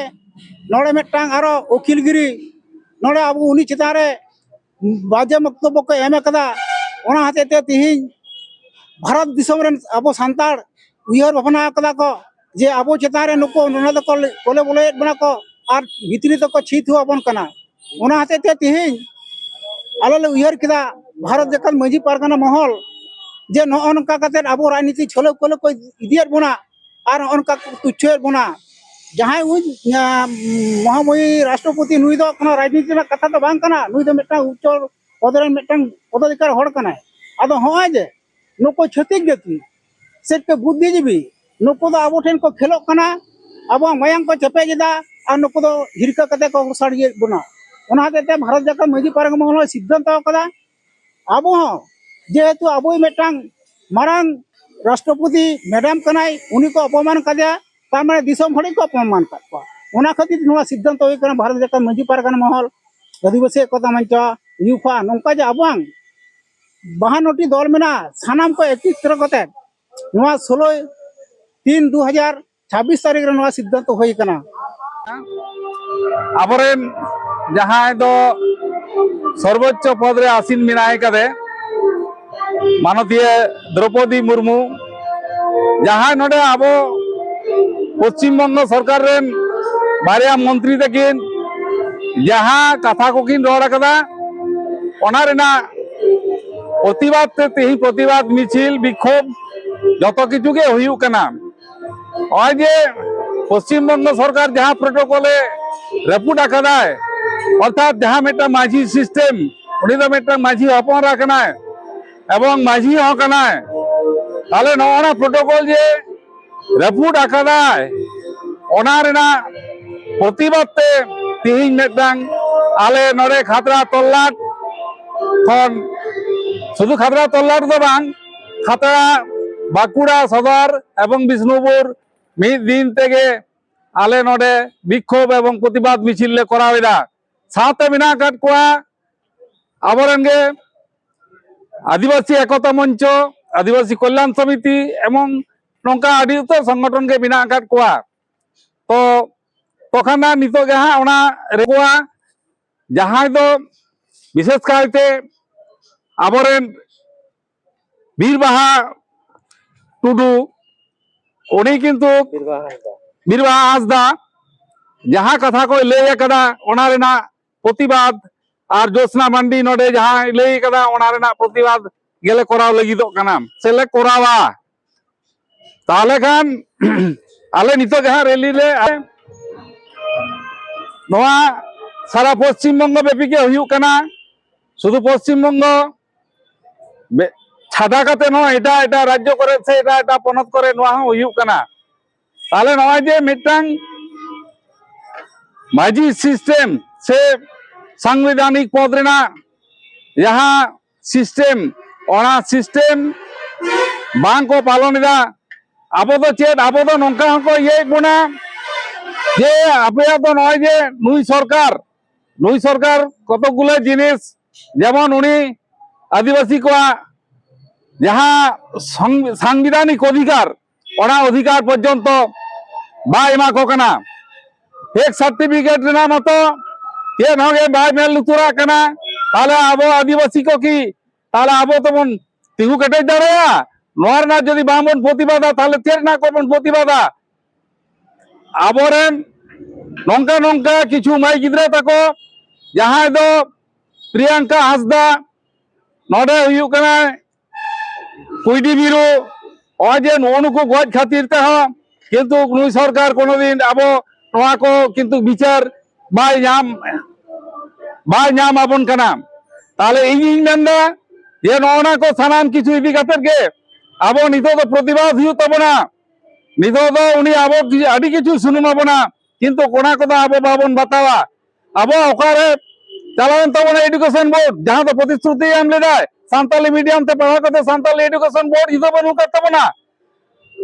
ᱱᱚᱰᱮ ᱢᱤᱫᱴᱟᱝ ᱟᱨᱚ ᱩᱠᱤᱞ ᱜᱤᱨᱤ ᱱᱚᱰᱮ ᱟᱵᱚ ᱩᱱᱤ ᱪᱮᱛᱟᱱ ᱨᱮ ᱵᱟᱡᱮ ᱵᱚᱠᱛᱚᱵᱵᱚ ᱠᱚ ᱮᱢ ᱠᱟᱫᱟ᱾ ᱚᱱᱟ ᱦᱚᱛᱮᱡ ᱛᱮ ᱛᱤᱦᱤᱧ ᱵᱷᱟᱨᱚᱛ ᱫᱤᱥᱚᱢ ᱨᱮᱱ ᱟᱵᱚ ᱥᱟᱱᱛᱟᱲ ᱩᱭᱦᱟᱹᱨ ᱵᱷᱟᱵᱽᱱᱟ ᱠᱟᱫᱟ ᱠᱚ ᱡᱮ ᱟᱵᱚ ᱪᱮᱛᱟᱱ ᱨᱮ ᱱᱩᱠᱩ ᱱᱚᱰᱮ ᱫᱚᱠᱚ ᱠᱚᱞᱮ ᱵᱚᱞᱮᱭᱮᱫ ᱵᱚᱱᱟ ᱠᱚ ᱟᱨ ᱵᱷᱤᱛᱨᱤ ᱛᱮᱠᱚ ᱪᱷᱤ ᱛᱷᱩ ᱟᱵᱚᱱ ᱠᱟᱱᱟ᱾ ᱚᱱᱟ ᱦᱚᱛᱮᱡ ᱛᱮ ᱛᱤᱦᱤᱧ ᱟᱞᱮ ᱞᱮ ᱩᱭᱦᱟᱹᱨ ᱠᱮᱫᱟ ᱵᱷᱟᱨᱚᱛ ᱡᱟᱠᱟᱛ ᱢᱟᱹᱡᱷᱤ ᱯᱟᱨᱜᱟᱱᱟ ᱢᱚᱦᱚᱞ ᱡᱮ ᱱᱚᱜᱼᱚ ᱱᱚᱝᱠᱟ ᱠᱟᱛᱮ ᱟᱵᱚ ᱨᱟᱡᱽᱱᱤᱛᱤ ᱪᱷᱚᱞᱚ ᱠᱚᱞᱮ ᱠᱚ ᱤᱫᱤᱭᱮᱫ ᱵᱚᱱᱟ ᱟᱨ ᱱᱚᱜᱼᱚ ᱱᱚᱝᱠᱟ ᱠᱚ ᱛᱩᱪᱷᱚᱭᱮᱫ ᱵᱚᱱᱟ᱾ ᱡᱟᱦᱟᱸᱭ ᱩᱱᱤ, ᱟᱸ, ᱢᱚᱦᱟᱢᱚᱦᱤ ᱨᱟᱥᱴᱨᱚᱯᱚᱛᱤ, ᱱᱩᱭ ᱫᱚ ᱠᱳᱱᱳ ᱨᱟᱡᱽᱱᱤᱛᱤ ᱨᱮᱱᱟᱜ ᱠᱟᱛᱷᱟ ᱫᱚ ᱵᱟᱝ ᱠᱟᱱᱟ, ᱱᱩᱭ ᱫᱚ ᱢᱤᱫᱴᱟᱝ ᱩᱪᱪᱚ ᱯᱚᱫ ᱨᱮᱱ ᱢᱤᱫᱴᱟᱝ ᱯᱚᱫᱟᱫᱷᱤᱠᱟᱨ ᱦᱚᱲ ᱠᱟᱱᱟᱭ᱾ ᱟᱫᱚ ᱦᱚᱸᱜᱼᱚᱭ ᱡᱮ ᱱᱩᱠᱩ ᱪᱷᱟᱹᱛᱤᱠ ᱡᱟᱹᱛᱤ ᱥᱮ ᱪᱮᱫ ᱵᱩᱫᱽᱫᱷᱤᱡᱤᱵᱤ, ᱱᱩᱠᱩ ᱫᱚ ᱟᱵᱚ ᱴᱷᱮᱱ ᱠᱚ ᱠᱷᱮᱞᱚᱜ ᱠᱟᱱᱟ, ᱟᱵᱚᱣᱟᱜ ᱢᱟᱭᱟᱢ ᱠᱚ ᱪᱮᱯᱮᱡ ᱮᱫᱟ ᱟᱨ ᱱᱩᱠᱩ ᱫᱚ ᱦᱤᱨᱠᱟᱹ ᱠᱟᱛᱮ ᱠᱚ ᱥᱟᱹᱲᱤᱭᱮᱫ ᱵᱚᱱᱟ᱾ ᱚᱱᱟ ᱦᱚᱛᱮᱡ ᱛᱮ ᱵᱷᱟᱨᱚᱛ ᱡᱟᱠᱟᱛ ᱢᱟᱹᱡᱷᱤ ᱯᱟᱨᱜᱟᱱᱟ ᱢᱚᱦᱚᱞ ᱦᱚᱸᱭ ᱥᱤᱫᱽᱫᱷᱟᱱᱛᱚ ᱟᱠᱟᱫᱟ, ᱟᱵᱚ ᱦᱚᱸ ᱡᱮᱦᱮᱛᱩ ᱟᱵᱚᱭᱤᱡ ᱢᱤᱫᱴᱟᱝ ᱢᱟᱨᱟᱝ ᱨᱟᱥᱴᱨᱚᱯᱚᱛᱤ ᱢᱮᱰᱟᱢ ᱠᱟᱱᱟᱭ, ᱩᱱᱤ ᱠᱚ ᱚᱯᱚᱢᱟᱱ ᱠᱟᱫᱮᱭᱟ, ᱛᱟᱨ ᱢᱟᱱᱮ ᱫᱤᱥᱚᱢ ᱦᱚᱲ ᱜᱮᱠᱚ ᱚᱯᱚᱢᱟᱱ ᱠᱟᱫ ᱠᱚᱣᱟ᱾ ᱚᱱᱟ ᱠᱷᱟᱹᱛᱤᱨ ᱱᱚᱣᱟ ᱥᱤᱫᱽᱫᱷᱟᱱᱛᱚ ᱦᱩᱭ ᱠᱟᱱᱟ ᱵᱷᱟᱨᱚᱛ ᱡᱟᱠᱟᱛ ᱢᱟᱹᱡᱷᱤ ᱯᱟᱨᱜᱟᱱᱟ ᱢᱚᱦᱚᱞ, ᱟᱹᱫᱤᱵᱟᱹᱥᱤ ᱮᱠᱚᱛᱟ ᱢᱚᱧᱪᱚ, ᱭᱩᱯᱷᱟ, ᱱᱚᱝᱠᱟ ᱡᱮ ᱟᱵᱚᱣᱟᱝ ᱵᱟᱦᱟᱱᱱᱚ ᱴᱤ ᱫᱚᱞ ᱢᱮᱱᱟᱜᱼᱟ, ᱥᱟᱱᱟᱢ ᱠᱚ ᱮᱠᱤᱛᱨᱚ ᱠᱟᱛᱮ ᱱᱚᱣᱟ ᱥᱳᱞᱳᱭ ᱛᱤᱱ ᱫᱩ ᱦᱟᱡᱟᱨ ᱪᱷᱟᱵᱵᱤᱥ ᱛᱟᱹᱨᱤᱠᱷ ᱨᱮ ᱱᱚᱣᱟ ᱥᱤᱫᱽᱫᱷᱟᱱᱛᱚ ᱦᱩᱭ ᱠᱟᱱᱟ᱾ ᱟᱵᱚᱨᱮᱱ ᱡᱟᱦᱟᱸᱭ ᱫᱚ ᱥᱚᱨᱵᱚᱪᱪᱚ ᱯᱚᱫᱽ ᱨᱮ ᱟᱥᱤᱱ ᱢᱮᱱᱟᱭ ᱠᱟᱫᱮ ᱢᱟᱱᱚᱛᱤᱭᱟᱹ ᱫᱨᱚᱯᱚᱫᱤ ᱢᱩᱨᱢᱩ, ᱡᱟᱦᱟᱸᱭ ᱱᱚᱰᱮ ᱟᱵᱚ ᱯᱚᱥᱪᱤᱢ ᱵᱚᱝᱜᱚ ᱥᱚᱨᱠᱟᱨ ᱨᱮᱱ ᱵᱟᱨᱭᱟ ᱢᱚᱱᱛᱨᱤ ᱛᱟᱹᱠᱤᱱ ᱡᱟᱦᱟᱸ ᱠᱟᱛᱷᱟ ᱠᱚᱠᱤᱱ ᱨᱚᱲ ᱟᱠᱟᱫᱟ, ᱚᱱᱟ ᱨᱮᱱᱟᱜ ᱯᱨᱚᱛᱤᱵᱟᱫ ᱛᱮ ᱛᱮᱦᱮᱧ ᱯᱨᱚᱛᱤᱵᱟᱫ ᱢᱤᱪᱷᱤᱞ, ᱵᱤᱠᱷᱳᱵ, ᱡᱚᱛᱚ ᱠᱤᱪᱷᱩ ᱜᱮ ᱦᱩᱭᱩᱜ ᱠᱟᱱᱟ᱾ ᱱᱚᱜᱼᱚᱭ ᱡᱮ ᱯᱚᱥᱪᱤᱢ ᱵᱚᱝᱜᱚ ᱥᱚᱨᱠᱟᱨ ᱡᱟᱦᱟᱸ ᱯᱨᱚᱴᱳᱠᱚᱞᱮ ᱨᱟᱹᱯᱩᱫ ᱟᱠᱟᱫᱟᱭ, ᱚᱨᱛᱷᱟᱛ ᱡᱟᱦᱟᱸ ᱢᱤᱫᱴᱟᱝ ᱢᱟᱹᱡᱷᱤ ᱥᱤᱥᱴᱮᱢ, ᱩᱱᱤ ᱫᱚ ᱢᱤᱫᱴᱟᱝ ᱢᱟᱹᱡᱷᱤ ᱦᱚᱯᱚᱱ ᱮᱨᱟ ᱠᱟᱱᱟᱭ ᱮᱵᱚᱝ ᱢᱟᱹᱡᱷᱤ ᱦᱚᱸ ᱠᱟᱱᱟᱭ᱾ ᱛᱟᱦᱞᱮ ᱱᱚᱜᱼᱚ ᱱᱟ ᱯᱨᱳᱴᱳᱠᱚᱞ ᱡᱮ ᱨᱟᱹᱯᱩᱫ ᱟᱠᱟᱫᱟᱭ, ᱚᱱᱟ ᱨᱮᱱᱟᱜ ᱯᱨᱚᱛᱤᱵᱟᱫ ᱛᱮ ᱛᱮᱦᱮᱧ ᱢᱤᱫᱴᱟᱝ ᱟᱞᱮ ᱱᱚᱰᱮ ᱠᱷᱟᱛᱲᱟ ᱛᱚᱞᱞᱟᱴ ᱠᱷᱚᱱ, ᱥᱩᱫᱷᱩ ᱠᱷᱟᱛᱲᱟ ᱛᱚᱞᱞᱟᱴ ᱫᱚ ᱵᱟᱝ, ᱠᱷᱟᱛᱲᱟ, ᱵᱟᱸᱠᱩᱲᱟ ᱥᱚᱫᱚᱨ ᱮᱵᱚᱝ ᱵᱤᱥᱱᱩᱯᱩᱨ ᱢᱤᱫ ᱫᱤᱱ ᱛᱮᱜᱮ ᱟᱞᱮ ᱱᱚᱰᱮ ᱵᱤᱠᱠᱷᱳᱵ ᱮᱵᱚᱝ ᱯᱨᱚᱛᱤᱵᱟᱫ ᱢᱤᱪᱷᱤᱞ ᱞᱮ ᱠᱚᱨᱟᱣ ᱮᱫᱟ᱾ ᱥᱟᱶᱛᱮ ᱢᱮᱱᱟᱜ ᱟᱠᱟᱫ ᱠᱚᱣᱟ ᱟᱵᱚᱨᱮᱱ ᱜᱮ ᱟᱹᱫᱤᱵᱟᱹᱥᱤ ᱮᱠᱚᱛᱟ ᱢᱚᱧᱪᱚ, ᱟᱹᱫᱤᱵᱟᱹᱥᱤ ᱠᱚᱞᱭᱟᱱ ᱥᱚᱢᱤᱛᱤ, ᱮᱵᱚᱝ ᱱᱚᱝᱠᱟ ᱟᱹᱰᱤ ᱩᱛᱟᱹᱨ ᱥᱚᱝᱜᱚᱴᱷᱚᱱ ᱜᱮ ᱢᱮᱱᱟᱜ ᱟᱠᱟᱫ ᱠᱚᱣᱟ᱾ ᱛᱚ ᱛᱚᱠᱷᱚᱱ ᱱᱤᱛᱚᱜ ᱜᱮ ᱦᱟᱸᱜ ᱚᱱᱟ ᱨᱮᱠᱚᱣᱟ ᱡᱟᱦᱟᱸᱭ ᱫᱚ ᱵᱤᱥᱮᱥ ᱠᱟᱭᱛᱮ ᱟᱵᱚᱨᱮᱱ ᱵᱤᱨ ᱵᱟᱦᱟ ᱴᱩᱰᱩ, ᱩᱱᱤ ᱠᱤᱱᱛᱩ ᱵᱤᱨ ᱵᱟᱦᱟ ᱦᱟᱸᱥᱫᱟ᱾ ᱵᱤᱨ ᱵᱟᱦᱟ ᱦᱟᱸᱥᱫᱟ ᱡᱟᱦᱟᱸ ᱠᱟᱛᱷᱟ ᱠᱚᱭ ᱞᱟᱹᱭ ᱟᱠᱟᱫᱟ, ᱚᱱᱟ ᱨᱮᱱᱟᱜ ᱯᱨᱚᱛᱤᱵᱟᱫ, ᱟᱨ ᱡᱳᱥᱱᱟ ᱢᱟᱱᱰᱤ ᱱᱚᱰᱮ ᱡᱟᱦᱟᱸᱭ ᱞᱟᱹᱭ ᱟᱠᱟᱫᱟ, ᱚᱱᱟ ᱨᱮᱱᱟᱜ ᱯᱨᱚᱛᱤᱵᱟᱫ ᱜᱮᱞᱮ ᱠᱚᱨᱟᱣ ᱞᱟᱹᱜᱤᱫᱚᱜ ᱠᱟᱱᱟ ᱥᱮᱞᱮ ᱠᱚᱨᱟᱣᱟ᱾ ᱛᱟᱦᱚᱞᱮ ᱠᱷᱟᱱ ᱟᱞᱮ ᱱᱤᱛᱚᱜ ᱡᱟᱦᱟᱸ ᱨᱮᱞᱤ ᱞᱮ ᱱᱚᱣᱟ ᱥᱟᱨᱟ ᱯᱚᱥᱪᱤᱢ ᱵᱚᱝᱜᱚ ᱵᱮᱯᱤ ᱜᱮ ᱦᱩᱭᱩᱜ ᱠᱟᱱᱟ᱾ ᱥᱩᱫᱷᱩ ᱯᱚᱥᱪᱤᱢ ᱵᱚᱝᱜᱚ ᱵᱮ-, ᱪᱷᱟᱰᱟ ᱠᱟᱛᱮ ᱦᱚᱸ ᱮᱴᱟᱜ ᱮᱴᱟᱜ ᱨᱟᱡᱽᱡᱚ ᱠᱚᱨᱮ ᱥᱮ ᱮᱴᱟᱜ ᱮᱴᱟᱜ ᱯᱚᱱᱚᱛ ᱠᱚᱨᱮ ᱱᱚᱣᱟ ᱦᱚᱸ ᱦᱩᱭᱩᱜ ᱠᱟᱱᱟ᱾ ᱛᱟᱦᱞᱮ ᱱᱚᱜᱼᱚᱭ ᱡᱮ ᱢᱤᱫᱴᱟᱝ ᱢᱟᱹᱡᱷᱤ ᱥᱤᱥᱴᱮᱢ ᱥᱮ ᱥᱟᱝᱵᱤᱫᱷᱟᱱᱤᱠ ᱯᱚᱫ ᱨᱮᱱᱟᱜ ᱡᱟᱦᱟᱸ ᱥᱤᱥᱴᱮᱢ, ᱚᱱᱟ ᱥᱤᱥᱴᱮᱢ ᱵᱟᱝ ᱠᱚ ᱯᱟᱞᱚᱱ ᱮᱫᱟ᱾ ᱟᱵᱚ ᱫᱚ ᱪᱮᱫ, ᱟᱵᱚ ᱫᱚ ᱱᱚᱝᱠᱟ ᱦᱚᱸᱠᱚ ᱤᱭᱟᱹᱭᱮᱫ ᱵᱚᱱᱟ ᱡᱮ ᱟᱯᱮᱭᱟᱜ ᱫᱚ ᱱᱚᱜᱼᱚᱭ ᱡᱮ ᱱᱩᱭ ᱥᱚᱨᱠᱟᱨ, ᱱᱩᱭ ᱥᱚᱨᱠᱟᱨ ᱠᱚᱛᱚᱠ ᱜᱩᱞᱟᱹ ᱡᱤᱱᱤᱥ, ᱡᱮᱢᱚᱱ ᱩᱱᱤ ᱟᱹᱫᱤᱵᱟᱹᱥᱤ ᱠᱚᱣᱟᱜ ᱡᱟᱦᱟᱸ ᱥᱚᱝ-, ᱥᱟᱝᱵᱤᱫᱷᱟᱱᱤᱠ ᱚᱫᱷᱤᱠᱟᱨ, ᱚᱱᱟ ᱚᱫᱷᱤᱠᱟᱨ ᱯᱚᱨᱡᱚᱱᱛᱚ ᱵᱟᱭ ᱮᱢᱟ ᱠᱚ ᱠᱟᱱᱟ᱾ ᱯᱷᱮᱠ ᱥᱟᱨᱴᱤᱯᱷᱤᱠᱮᱴ ᱨᱮᱱᱟᱜ ᱢᱟᱛᱚ ᱪᱮᱫ ᱦᱚᱸ ᱜᱮ ᱵᱟᱭ ᱢᱮᱫ ᱞᱩᱛᱩᱨᱟᱜ ᱠᱟᱱᱟ᱾ ᱛᱟᱦᱞᱮ ᱟᱵᱚ ᱟᱹᱫᱤᱵᱟᱹᱥᱤ ᱠᱚ ᱠᱤ ᱛᱟᱦᱞᱮ ᱟᱵᱚ ᱛᱮᱵᱚᱱ ᱛᱤᱸᱜᱩ ᱠᱮᱴᱮᱡ ᱫᱟᱲᱮᱭᱟᱜᱼᱟ? ᱱᱚᱣᱟ ᱨᱮᱱᱟᱜ ᱡᱩᱫᱤ ᱵᱟᱝᱵᱚᱱ ᱯᱨᱚᱛᱤᱵᱟᱫᱟ, ᱛᱟᱦᱞᱮ ᱪᱮᱫ ᱨᱮᱱᱟᱜ ᱠᱚᱵᱚᱱ ᱯᱨᱚᱛᱤᱵᱟᱫᱟ? ᱟᱵᱚᱨᱮᱱ ᱱᱚᱝᱠᱟ ᱱᱚᱝᱠᱟ ᱠᱤᱪᱷᱩ ᱢᱟᱹᱭ ᱜᱤᱫᱽᱨᱟᱹ ᱛᱟᱠᱚ, ᱡᱟᱦᱟᱸᱭ ᱫᱚ ᱯᱨᱤᱭᱟᱝᱠᱟ ᱦᱟᱸᱥᱫᱟ, ᱱᱚᱰᱮ ᱦᱩᱭᱩᱜ ᱠᱟᱱᱟᱭ ᱠᱩᱭᱰᱤ ᱵᱤᱨᱩ, ᱱᱚᱜᱼᱚᱭ ᱡᱮ ᱱᱩᱜᱼᱩ ᱱᱩᱠᱩ ᱜᱚᱡ ᱠᱷᱟᱹᱛᱤᱨ ᱛᱮᱦᱚᱸ ᱠᱤᱱᱛᱩ ᱱᱩᱭ ᱥᱚᱨᱠᱟᱨ ᱠᱳᱱᱳ ᱫᱤᱱ ᱟᱵᱚ ᱱᱚᱣᱟ ᱠᱚ ᱠᱤᱱᱛᱩ ᱵᱤᱪᱟᱹᱨ ᱵᱟᱭ ᱧᱟᱢ, ᱵᱟᱭ ᱧᱟᱢ ᱟᱵᱚᱱ ᱠᱟᱱᱟ᱾ ᱛᱟᱦᱞᱮ ᱤᱧᱤᱧ ᱢᱮᱱᱫᱟ ᱡᱮ ᱱᱚᱜᱼᱚ ᱱᱟ ᱠᱚ ᱥᱟᱱᱟᱢ ᱠᱤᱪᱷᱩ ᱤᱫᱤ ᱠᱟᱛᱮᱫ ᱜᱮ ᱟᱵᱚ ᱱᱤᱛᱚᱜ ᱫᱚ ᱯᱨᱚᱛᱤᱵᱟᱫ ᱦᱩᱭᱩᱜ ᱛᱟᱵᱚᱱᱟ᱾ ᱱᱤᱛᱚᱜ ᱫᱚ ᱩᱱᱤ ᱟᱵᱚ ᱠᱤ-, ᱟᱹᱰᱤ ᱠᱤᱪᱷᱩ ᱥᱩᱱᱩᱢ ᱟᱵᱚᱱᱟ, ᱠᱤᱱᱛᱩ ᱚᱱᱟ ᱠᱚᱫᱚ ᱟᱵᱚ ᱵᱟᱵᱚᱱ ᱵᱟᱛᱟᱣᱟ᱾ ᱟᱵᱚ ᱚᱠᱟᱨᱮ ᱪᱟᱞᱟᱣᱮᱱ ᱛᱟᱵᱚᱱᱟ education board, ᱡᱟᱦᱟᱸ ᱫᱚ ᱯᱨᱚᱛᱤᱥᱨᱩᱛᱤ ᱮᱢ ᱞᱮᱫᱟᱭ ᱥᱟᱱᱛᱟᱞᱤ medium ᱛᱮ ᱯᱟᱲᱦᱟᱣ ᱠᱟᱛᱮ ᱥᱟᱱᱛᱟᱞᱤ education board ᱤᱫᱤ ᱵᱟᱹᱱᱩᱜ ᱟᱠᱟᱫ ᱛᱟᱵᱚᱱᱟ᱾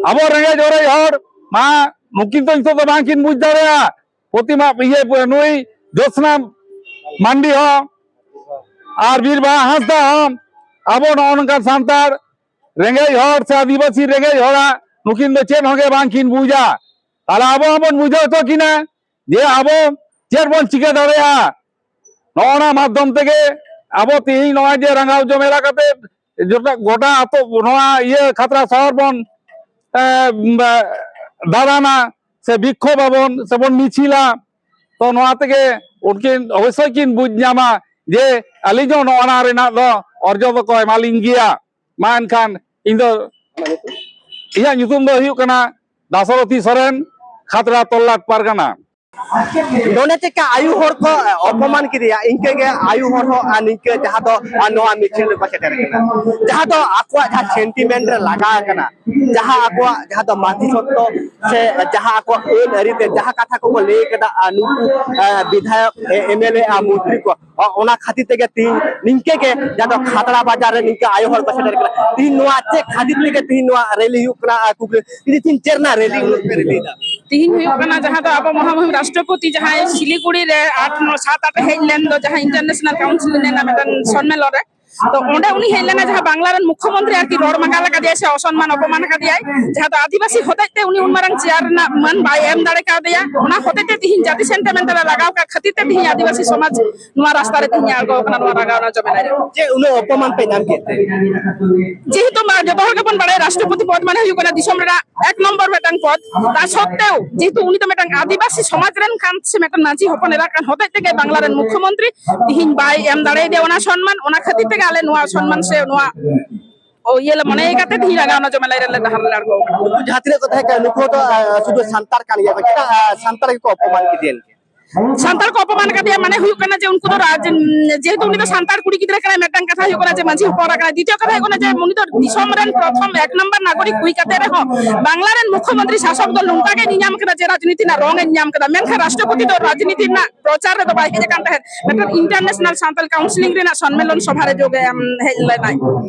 ᱟᱵᱚ ᱨᱮᱸᱜᱮᱡ ᱚᱨᱮᱡ ᱦᱚᱲ ᱢᱟ ᱱᱩᱠᱤᱱ ᱫᱚ ᱱᱤᱛᱚᱜ ᱫᱚ ᱵᱟᱝᱠᱤᱱ ᱵᱩᱡᱽ ᱫᱟᱲᱮᱭᱟᱜᱼᱟ᱾ ᱯᱨᱚᱛᱤᱢᱟ ᱤᱭᱟᱹ ᱱᱩᱭ ᱡᱳᱛᱥᱱᱟ ᱢᱟᱱᱰᱤ ᱦᱚᱸ ᱟᱨ ᱵᱤᱨ ᱵᱟᱦᱟ ᱦᱟᱸᱥᱫᱟ ᱦᱚᱸ ᱟᱵᱚ ᱱᱚᱜᱼᱚ ᱱᱚᱝᱠᱟᱱ ᱥᱟᱱᱛᱟᱲ ᱨᱮᱸᱜᱮᱡ ᱦᱚᱲ ᱥᱮ ᱟᱹᱫᱤᱵᱟᱹᱥᱤ ᱨᱮᱸᱜᱮᱡ ᱦᱚᱲᱟᱜ ᱱᱩᱠᱤᱱ ᱫᱚ ᱪᱮᱫ ᱦᱚᱸᱜᱮ ᱵᱟᱝᱠᱤᱱ ᱵᱩᱡᱟ᱾ ᱛᱟᱦᱞᱮ ᱟᱵᱚ ᱦᱚᱸᱵᱚᱱ ᱵᱩᱡᱷᱟᱹᱣ ᱦᱚᱪᱚ ᱠᱤᱱᱟ ᱡᱮ ᱟᱵᱚ ᱪᱮᱫ ᱵᱚᱱ ᱪᱤᱠᱟᱹ ᱫᱟᱲᱮᱭᱟᱜᱼᱟ᱾ ᱱᱚᱜᱼᱚ ᱱᱟ ᱢᱟᱫᱽᱫᱷᱚᱢ ᱛᱮᱜᱮ ᱟᱵᱚ ᱛᱮᱦᱮᱧ ᱱᱚᱜᱼᱚᱭ ᱡᱮ ᱨᱟᱸᱜᱟᱣ ᱡᱚᱢᱮᱞᱟ ᱠᱟᱛᱮ ᱡᱚᱛᱚ ᱜᱚᱴᱟ ᱟᱛᱳ ᱱᱚᱣᱟ ᱤᱭᱟᱹ ᱠᱷᱟᱛᱲᱟ ᱥᱚᱦᱚᱨ ᱵᱚᱱ, ᱮ, ᱫᱟᱬᱟᱱᱟ ᱥᱮ ᱵᱤᱠᱠᱷᱳᱵ ᱟᱵᱚᱱ ᱥᱮᱵᱚᱱ ᱢᱤᱪᱷᱤᱞᱟ, ᱛᱚ ᱱᱚᱣᱟ ᱛᱮᱜᱮ ᱩᱱᱠᱤᱱ ᱚᱵᱚᱥᱥᱳᱭ ᱠᱤᱱ ᱵᱩᱡᱽ ᱧᱟᱢᱟ ᱡᱮ ᱟᱹᱞᱤᱧ ᱦᱚᱸ ᱱᱚᱜᱼᱚ ᱱᱟ ᱨᱮᱱᱟᱜ ᱫᱚ ᱚᱨᱡᱚ ᱫᱚᱠᱚ ᱮᱢᱟᱞᱤᱧ ᱜᱮᱭᱟ᱾ ᱢᱟ ᱮᱱᱠᱷᱟᱱ ᱤᱧ ᱫᱚ, ᱤᱧᱟᱹᱜ ᱧᱩᱛᱩᱢ ᱫᱚ ᱦᱩᱭᱩᱜ ᱠᱟᱱᱟ ᱫᱟᱥᱚᱨᱚᱛᱷᱤ ᱥᱚᱨᱮᱱ, ᱠᱷᱟᱛᱲᱟ ᱛᱚᱞᱞᱟᱴ ᱯᱟᱨᱜᱟᱱᱟ᱾ ᱱᱚᱰᱮ ᱪᱮᱫᱠᱟ ᱟᱭᱩ ᱦᱚᱲ ᱠᱚ ᱚᱯᱚᱢᱟᱱ ᱠᱮᱫᱮᱭᱟ, ᱤᱱᱠᱟᱹ ᱜᱮ ᱟᱭᱩ ᱦᱚᱲ ᱦᱚᱸ ᱟᱨ ᱱᱤᱝᱠᱟᱹ ᱡᱟᱦᱟᱸ ᱫᱚ ᱱᱚᱣᱟ ᱢᱤᱪᱷᱤᱞ ᱨᱮᱠᱚ ᱥᱮᱴᱮᱨ ᱠᱟᱱᱟ, ᱡᱟᱦᱟᱸ ᱫᱚ ᱟᱠᱚᱣᱟᱜ ᱡᱟᱦᱟᱸ ᱥᱮᱱᱴᱤᱢᱮᱱᱴ ᱨᱮ ᱞᱟᱜᱟᱣ ᱟᱠᱟᱱᱟ, ᱡᱟᱦᱟᱸ ᱟᱠᱚᱣᱟᱜ ᱡᱟᱦᱟᱸ ᱫᱚ ᱢᱟᱹᱡᱷᱤ ᱥᱚᱛᱛᱚ ᱥᱮ ᱡᱟᱦᱟᱸ ᱟᱠᱚᱣᱟᱜ ᱟᱹᱱ ᱟᱹᱨᱤ ᱛᱮ ᱡᱟᱦᱟᱸ ᱠᱟᱛᱷᱟ ᱠᱚᱠᱚ ᱞᱟᱹᱭ ᱠᱟᱫᱟ, ᱟᱨ ᱱᱩᱠᱩ ᱵᱤᱫᱷᱟᱭᱚᱠ, ᱮᱢᱮᱞᱮ ᱟᱨ ᱢᱚᱱᱛᱨᱤ ᱠᱚ ᱚᱱᱟ ᱠᱷᱟᱹᱛᱤᱨ ᱛᱮᱜᱮ ᱛᱤᱦᱤᱧ ᱱᱤᱝᱠᱟᱹ ᱜᱮ ᱡᱟᱦᱟᱸ ᱫᱚ ᱠᱷᱟᱛᱲᱟ ᱵᱟᱡᱟᱨ ᱨᱮ ᱱᱤᱝᱠᱟᱹ ᱟᱭᱳ ᱦᱚᱲ ᱠᱚ ᱥᱮᱴᱮᱨ ᱠᱟᱱᱟ᱾ ᱛᱤᱦᱤᱧ ᱱᱚᱣᱟ ᱪᱮᱫ ᱠᱷᱟᱹᱛᱤᱨ ᱛᱮᱜᱮ ᱛᱤᱦᱤᱧ ᱱᱚᱣᱟ ᱨᱮᱞᱤ ᱦᱩᱭᱩᱜ ᱠᱟᱱᱟ? ᱟᱨ ᱠᱩᱠᱞᱤ, ᱛᱤᱦᱤᱧ ᱪᱮᱫ ᱨᱮᱱᱟᱜ ᱨᱮᱞᱤ ᱦᱩᱭᱩᱜ ᱯᱮ ᱨᱮᱞᱤ ᱫᱟ? ᱛᱤᱦᱤᱧ ᱦᱩᱭᱩᱜ ᱠᱟᱱᱟ ᱡᱟᱦᱟᱸ ᱫᱚ ᱟᱵᱚ ᱢᱚᱦᱟᱢᱚᱦᱤᱢ ᱨᱟᱥᱴᱨᱚᱯᱚᱛᱤ ᱡᱟᱦᱟᱸᱭ ᱥᱤᱞᱤᱜᱩᱲᱤ ᱨᱮ ᱟᱴ ᱱᱚ ᱥᱟᱛ ᱟᱴ ᱮ ᱦᱮᱡ ᱞᱮᱱ ᱫᱚ, ᱡᱟᱦᱟᱸ ᱤᱱᱴᱟᱨᱱᱮᱥᱚᱱᱟᱞ ᱠᱟᱣᱩᱱᱥᱤᱞ ᱨᱮᱱᱟᱜ ᱢᱤᱫᱴᱟᱝ ᱥᱚᱱᱢᱮᱞᱚᱱ ᱨᱮ, ᱛᱚ ᱚᱸᱰᱮ ᱩᱱᱤ ᱦᱮᱡ ᱞᱮᱱᱟ, ᱡᱟᱦᱟᱸ ᱵᱟᱝᱞᱟ ᱨᱮᱱ ᱢᱩᱠᱷᱭᱚᱢᱚᱱᱛᱨᱤ ᱟᱨᱠᱤ ᱨᱚᱲ ᱢᱟᱸᱜᱟᱞ ᱟᱠᱟᱫᱮᱭᱟ ᱥᱮ ᱚᱥᱚᱱᱢᱟᱱ ᱚᱯᱚᱢᱟᱱ ᱟᱠᱟᱫᱮᱭᱟᱭ, ᱡᱟᱦᱟᱸ ᱫᱚ ᱟᱹᱫᱤᱵᱟᱹᱥᱤ ᱦᱚᱛᱮᱡ ᱛᱮ ᱩᱱᱤ ᱩᱱ ᱢᱟᱨᱟᱝ ᱪᱮᱭᱟᱨ ᱨᱮᱱᱟᱜ ᱢᱟᱹᱱ ᱵᱟᱭ ᱮᱢ ᱫᱟᱲᱮ ᱠᱟᱣᱫᱮᱭᱟ᱾ ᱚᱱᱟ ᱦᱚᱛᱮᱡ ᱛᱮ ᱛᱤᱦᱤᱧ ᱡᱟᱹᱛᱤ ᱥᱮᱱᱴᱤᱢᱮᱱᱴ ᱨᱮ ᱞᱟᱜᱟᱣ ᱠᱟᱜ ᱠᱷᱟᱹᱛᱤᱨ ᱛᱮ ᱛᱤᱦᱤᱧ ᱟᱹᱫᱤᱵᱟᱹᱥᱤ ᱥᱚᱢᱟᱡᱽ ᱱᱚᱣᱟ ᱨᱟᱥᱛᱟ ᱨᱮ ᱛᱤᱦᱤᱧ ᱟᱬᱜᱚ ᱟᱠᱟᱱᱟ, ᱱᱚᱣᱟ ᱨᱟᱸᱜᱟᱣᱱᱟ ᱡᱚᱢᱮᱞᱟᱭ ᱨᱮ᱾ ᱪᱮᱫ ᱩᱱᱟᱹᱜ ᱚᱯᱚᱢᱟᱱ ᱯᱮ ᱧᱟᱢ ᱠᱮᱫ ᱛᱮ? ᱡᱮᱦᱮᱛᱩ ᱢᱟ ᱡᱚᱛᱚ ᱦᱚᱲ ᱜᱮᱵᱚᱱ ᱵᱟᱲᱟᱭᱟ ᱨᱟᱥᱴᱨᱚᱯᱚᱛᱤ ᱯᱚᱫ ᱢᱟᱱᱮ ᱦᱩᱭᱩᱜ ᱠᱟᱱᱟ ᱫᱤᱥᱚᱢ ᱨᱮᱱᱟᱜ ᱮᱠ ᱱᱚᱢᱵᱚᱨ ᱢᱤᱫᱴᱟᱝ ᱯᱚᱫ, ᱛᱟ ᱥᱚᱛᱛᱮᱣ ᱡᱮᱦᱮᱛᱩ ᱩᱱᱤ ᱫᱚ ᱢᱤᱫᱴᱟᱝ ᱟᱹᱫᱤᱵᱟᱹᱥᱤ ᱥᱚᱢᱟᱡᱽ ᱨᱮᱱ ᱠᱟᱱ ᱥᱮ ᱢᱤᱫᱴᱟᱝ ᱢᱟᱹᱡᱷᱤ ᱦᱚᱯᱚᱱ ᱮᱨᱟ ᱠᱟᱱ ᱦᱚᱛᱮᱡ ᱛᱮᱜᱮ ᱵᱟᱝᱞᱟ ᱨᱮᱱ ᱢᱩᱠᱷᱭᱚᱢᱚᱱᱛᱨᱤ ᱛᱤᱦᱤᱧ ᱵᱟᱭ ᱮᱢ ᱫᱟᱲᱮᱭᱟᱫᱮᱭᱟ ᱚᱱᱟ ᱥᱚᱱᱢᱟᱱ᱾ ᱚᱱᱟ ᱠᱷᱟᱹᱛᱤᱨ ᱛᱮᱜᱮ ᱟᱞᱮ ᱱᱚᱣᱟ ᱥᱚᱱᱢᱟᱱ ᱥᱮ ᱱᱚᱣᱟ ᱤᱭᱟᱹ ᱞᱮ ᱢᱚᱱᱮ ᱠᱟᱛᱮ ᱛᱤᱦᱤᱧ ᱨᱟᱸᱜᱟᱣᱱᱟ ᱡᱚᱢᱮᱞᱟᱭ ᱨᱮᱞᱮ ᱰᱟᱦᱟᱨ ᱞᱮ ᱟᱬᱜᱚ ᱟᱠᱟᱱᱟ᱾ ᱱᱩᱠᱩ ᱡᱟᱦᱟᱸ ᱛᱤᱱᱟᱹᱜ ᱠᱚ ᱛᱟᱦᱮᱸ ᱠᱟᱱᱟ, ᱱᱩᱠᱩ ᱦᱚᱸᱛᱚ ᱟᱸ, ᱥᱩᱫᱷᱩ ᱥᱟᱱᱛᱟᱲ ᱠᱟᱱ ᱜᱮᱭᱟ ᱠᱚ, ᱪᱮᱫᱟᱜ ᱟᱸ, ᱥᱟᱱᱛᱟᱲ ᱜᱮᱠᱚ ᱚᱯᱚᱢᱟᱱ ᱠᱮᱫᱮᱭᱟ? ᱥᱟᱱᱛᱟᱲ ᱠᱚ ᱚᱯᱚᱢᱟᱱ ᱠᱟᱫᱮᱭᱟ, ᱢᱟᱱᱮ ᱦᱩᱭᱩᱜ ᱠᱟᱱᱟ ᱡᱮ ᱩᱱᱠᱩ ᱫᱚ ᱨᱟᱡᱽ-, ᱡᱮᱦᱮᱛᱩ ᱩᱱᱤ ᱫᱚ ᱥᱟᱱᱛᱟᱲ ᱠᱩᱲᱤ ᱜᱤᱫᱽᱨᱟᱹ ᱠᱟᱱᱟᱭ, ᱢᱤᱫᱴᱟᱝ ᱠᱟᱛᱷᱟ ᱦᱩᱭᱩᱜ ᱠᱟᱱᱟ ᱡᱮ ᱢᱟᱹᱡᱷᱤ ᱦᱚᱯᱚᱱ ᱮᱨᱟ ᱠᱟᱱᱟᱭ, ᱫᱤᱛᱤᱭᱚ ᱠᱟᱛᱷᱟ ᱦᱩᱭᱩᱜ ᱠᱟᱱᱟ ᱡᱮ ᱩᱱᱤ ᱫᱚ ᱫᱤᱥᱚᱢ ᱨᱮᱱ ᱯᱨᱚᱛᱷᱚᱢ ᱮᱠ ᱱᱟᱢᱵᱟᱨ ᱱᱟᱜᱚᱨᱤᱠ ᱦᱩᱭ ᱠᱟᱛᱮ ᱨᱮᱦᱚᱸ ᱵᱟᱝᱞᱟ ᱨᱮᱱ ᱢᱩᱠᱷᱭᱚᱢᱚᱱᱛᱨᱤ ᱥᱟᱥᱚᱠ ᱫᱚᱞ ᱱᱚᱝᱠᱟ ᱜᱮ ᱧᱮᱧᱟᱢ ᱠᱟᱫᱟ ᱡᱮ ᱨᱟᱡᱽᱱᱤᱛᱤ ᱨᱮᱱᱟᱜ ᱨᱚᱝ ᱮ ᱧᱟᱢ ᱠᱟᱫᱟ, ᱢᱮᱱᱠᱷᱟᱱ ᱨᱟᱥᱴᱨᱚᱯᱚᱛᱤ ᱫᱚ ᱨᱟᱡᱽᱱᱤᱛᱤ ᱨᱮᱱᱟᱜ ᱯᱨᱚᱪᱟᱨ ᱨᱮᱫᱚ ᱵᱟᱭ ᱦᱮᱡ ᱟᱠᱟᱱ ᱛᱟᱦᱮᱸᱫ, ᱢᱤᱫᱴᱟᱝ ᱤᱱᱴᱟᱨᱱᱮᱥᱱᱟᱞ ᱥᱟᱱᱛᱟᱲ ᱠᱟᱣᱩᱱᱥᱤᱞᱤᱝ ᱨᱮᱱᱟᱜ ᱥᱚᱱᱢᱮᱞᱚᱱ ᱥᱚᱵᱷᱟ ᱨᱮ ᱡᱳᱜ ᱮ ᱮᱢ ᱦᱮᱡ ᱞᱮᱱᱟᱭ᱾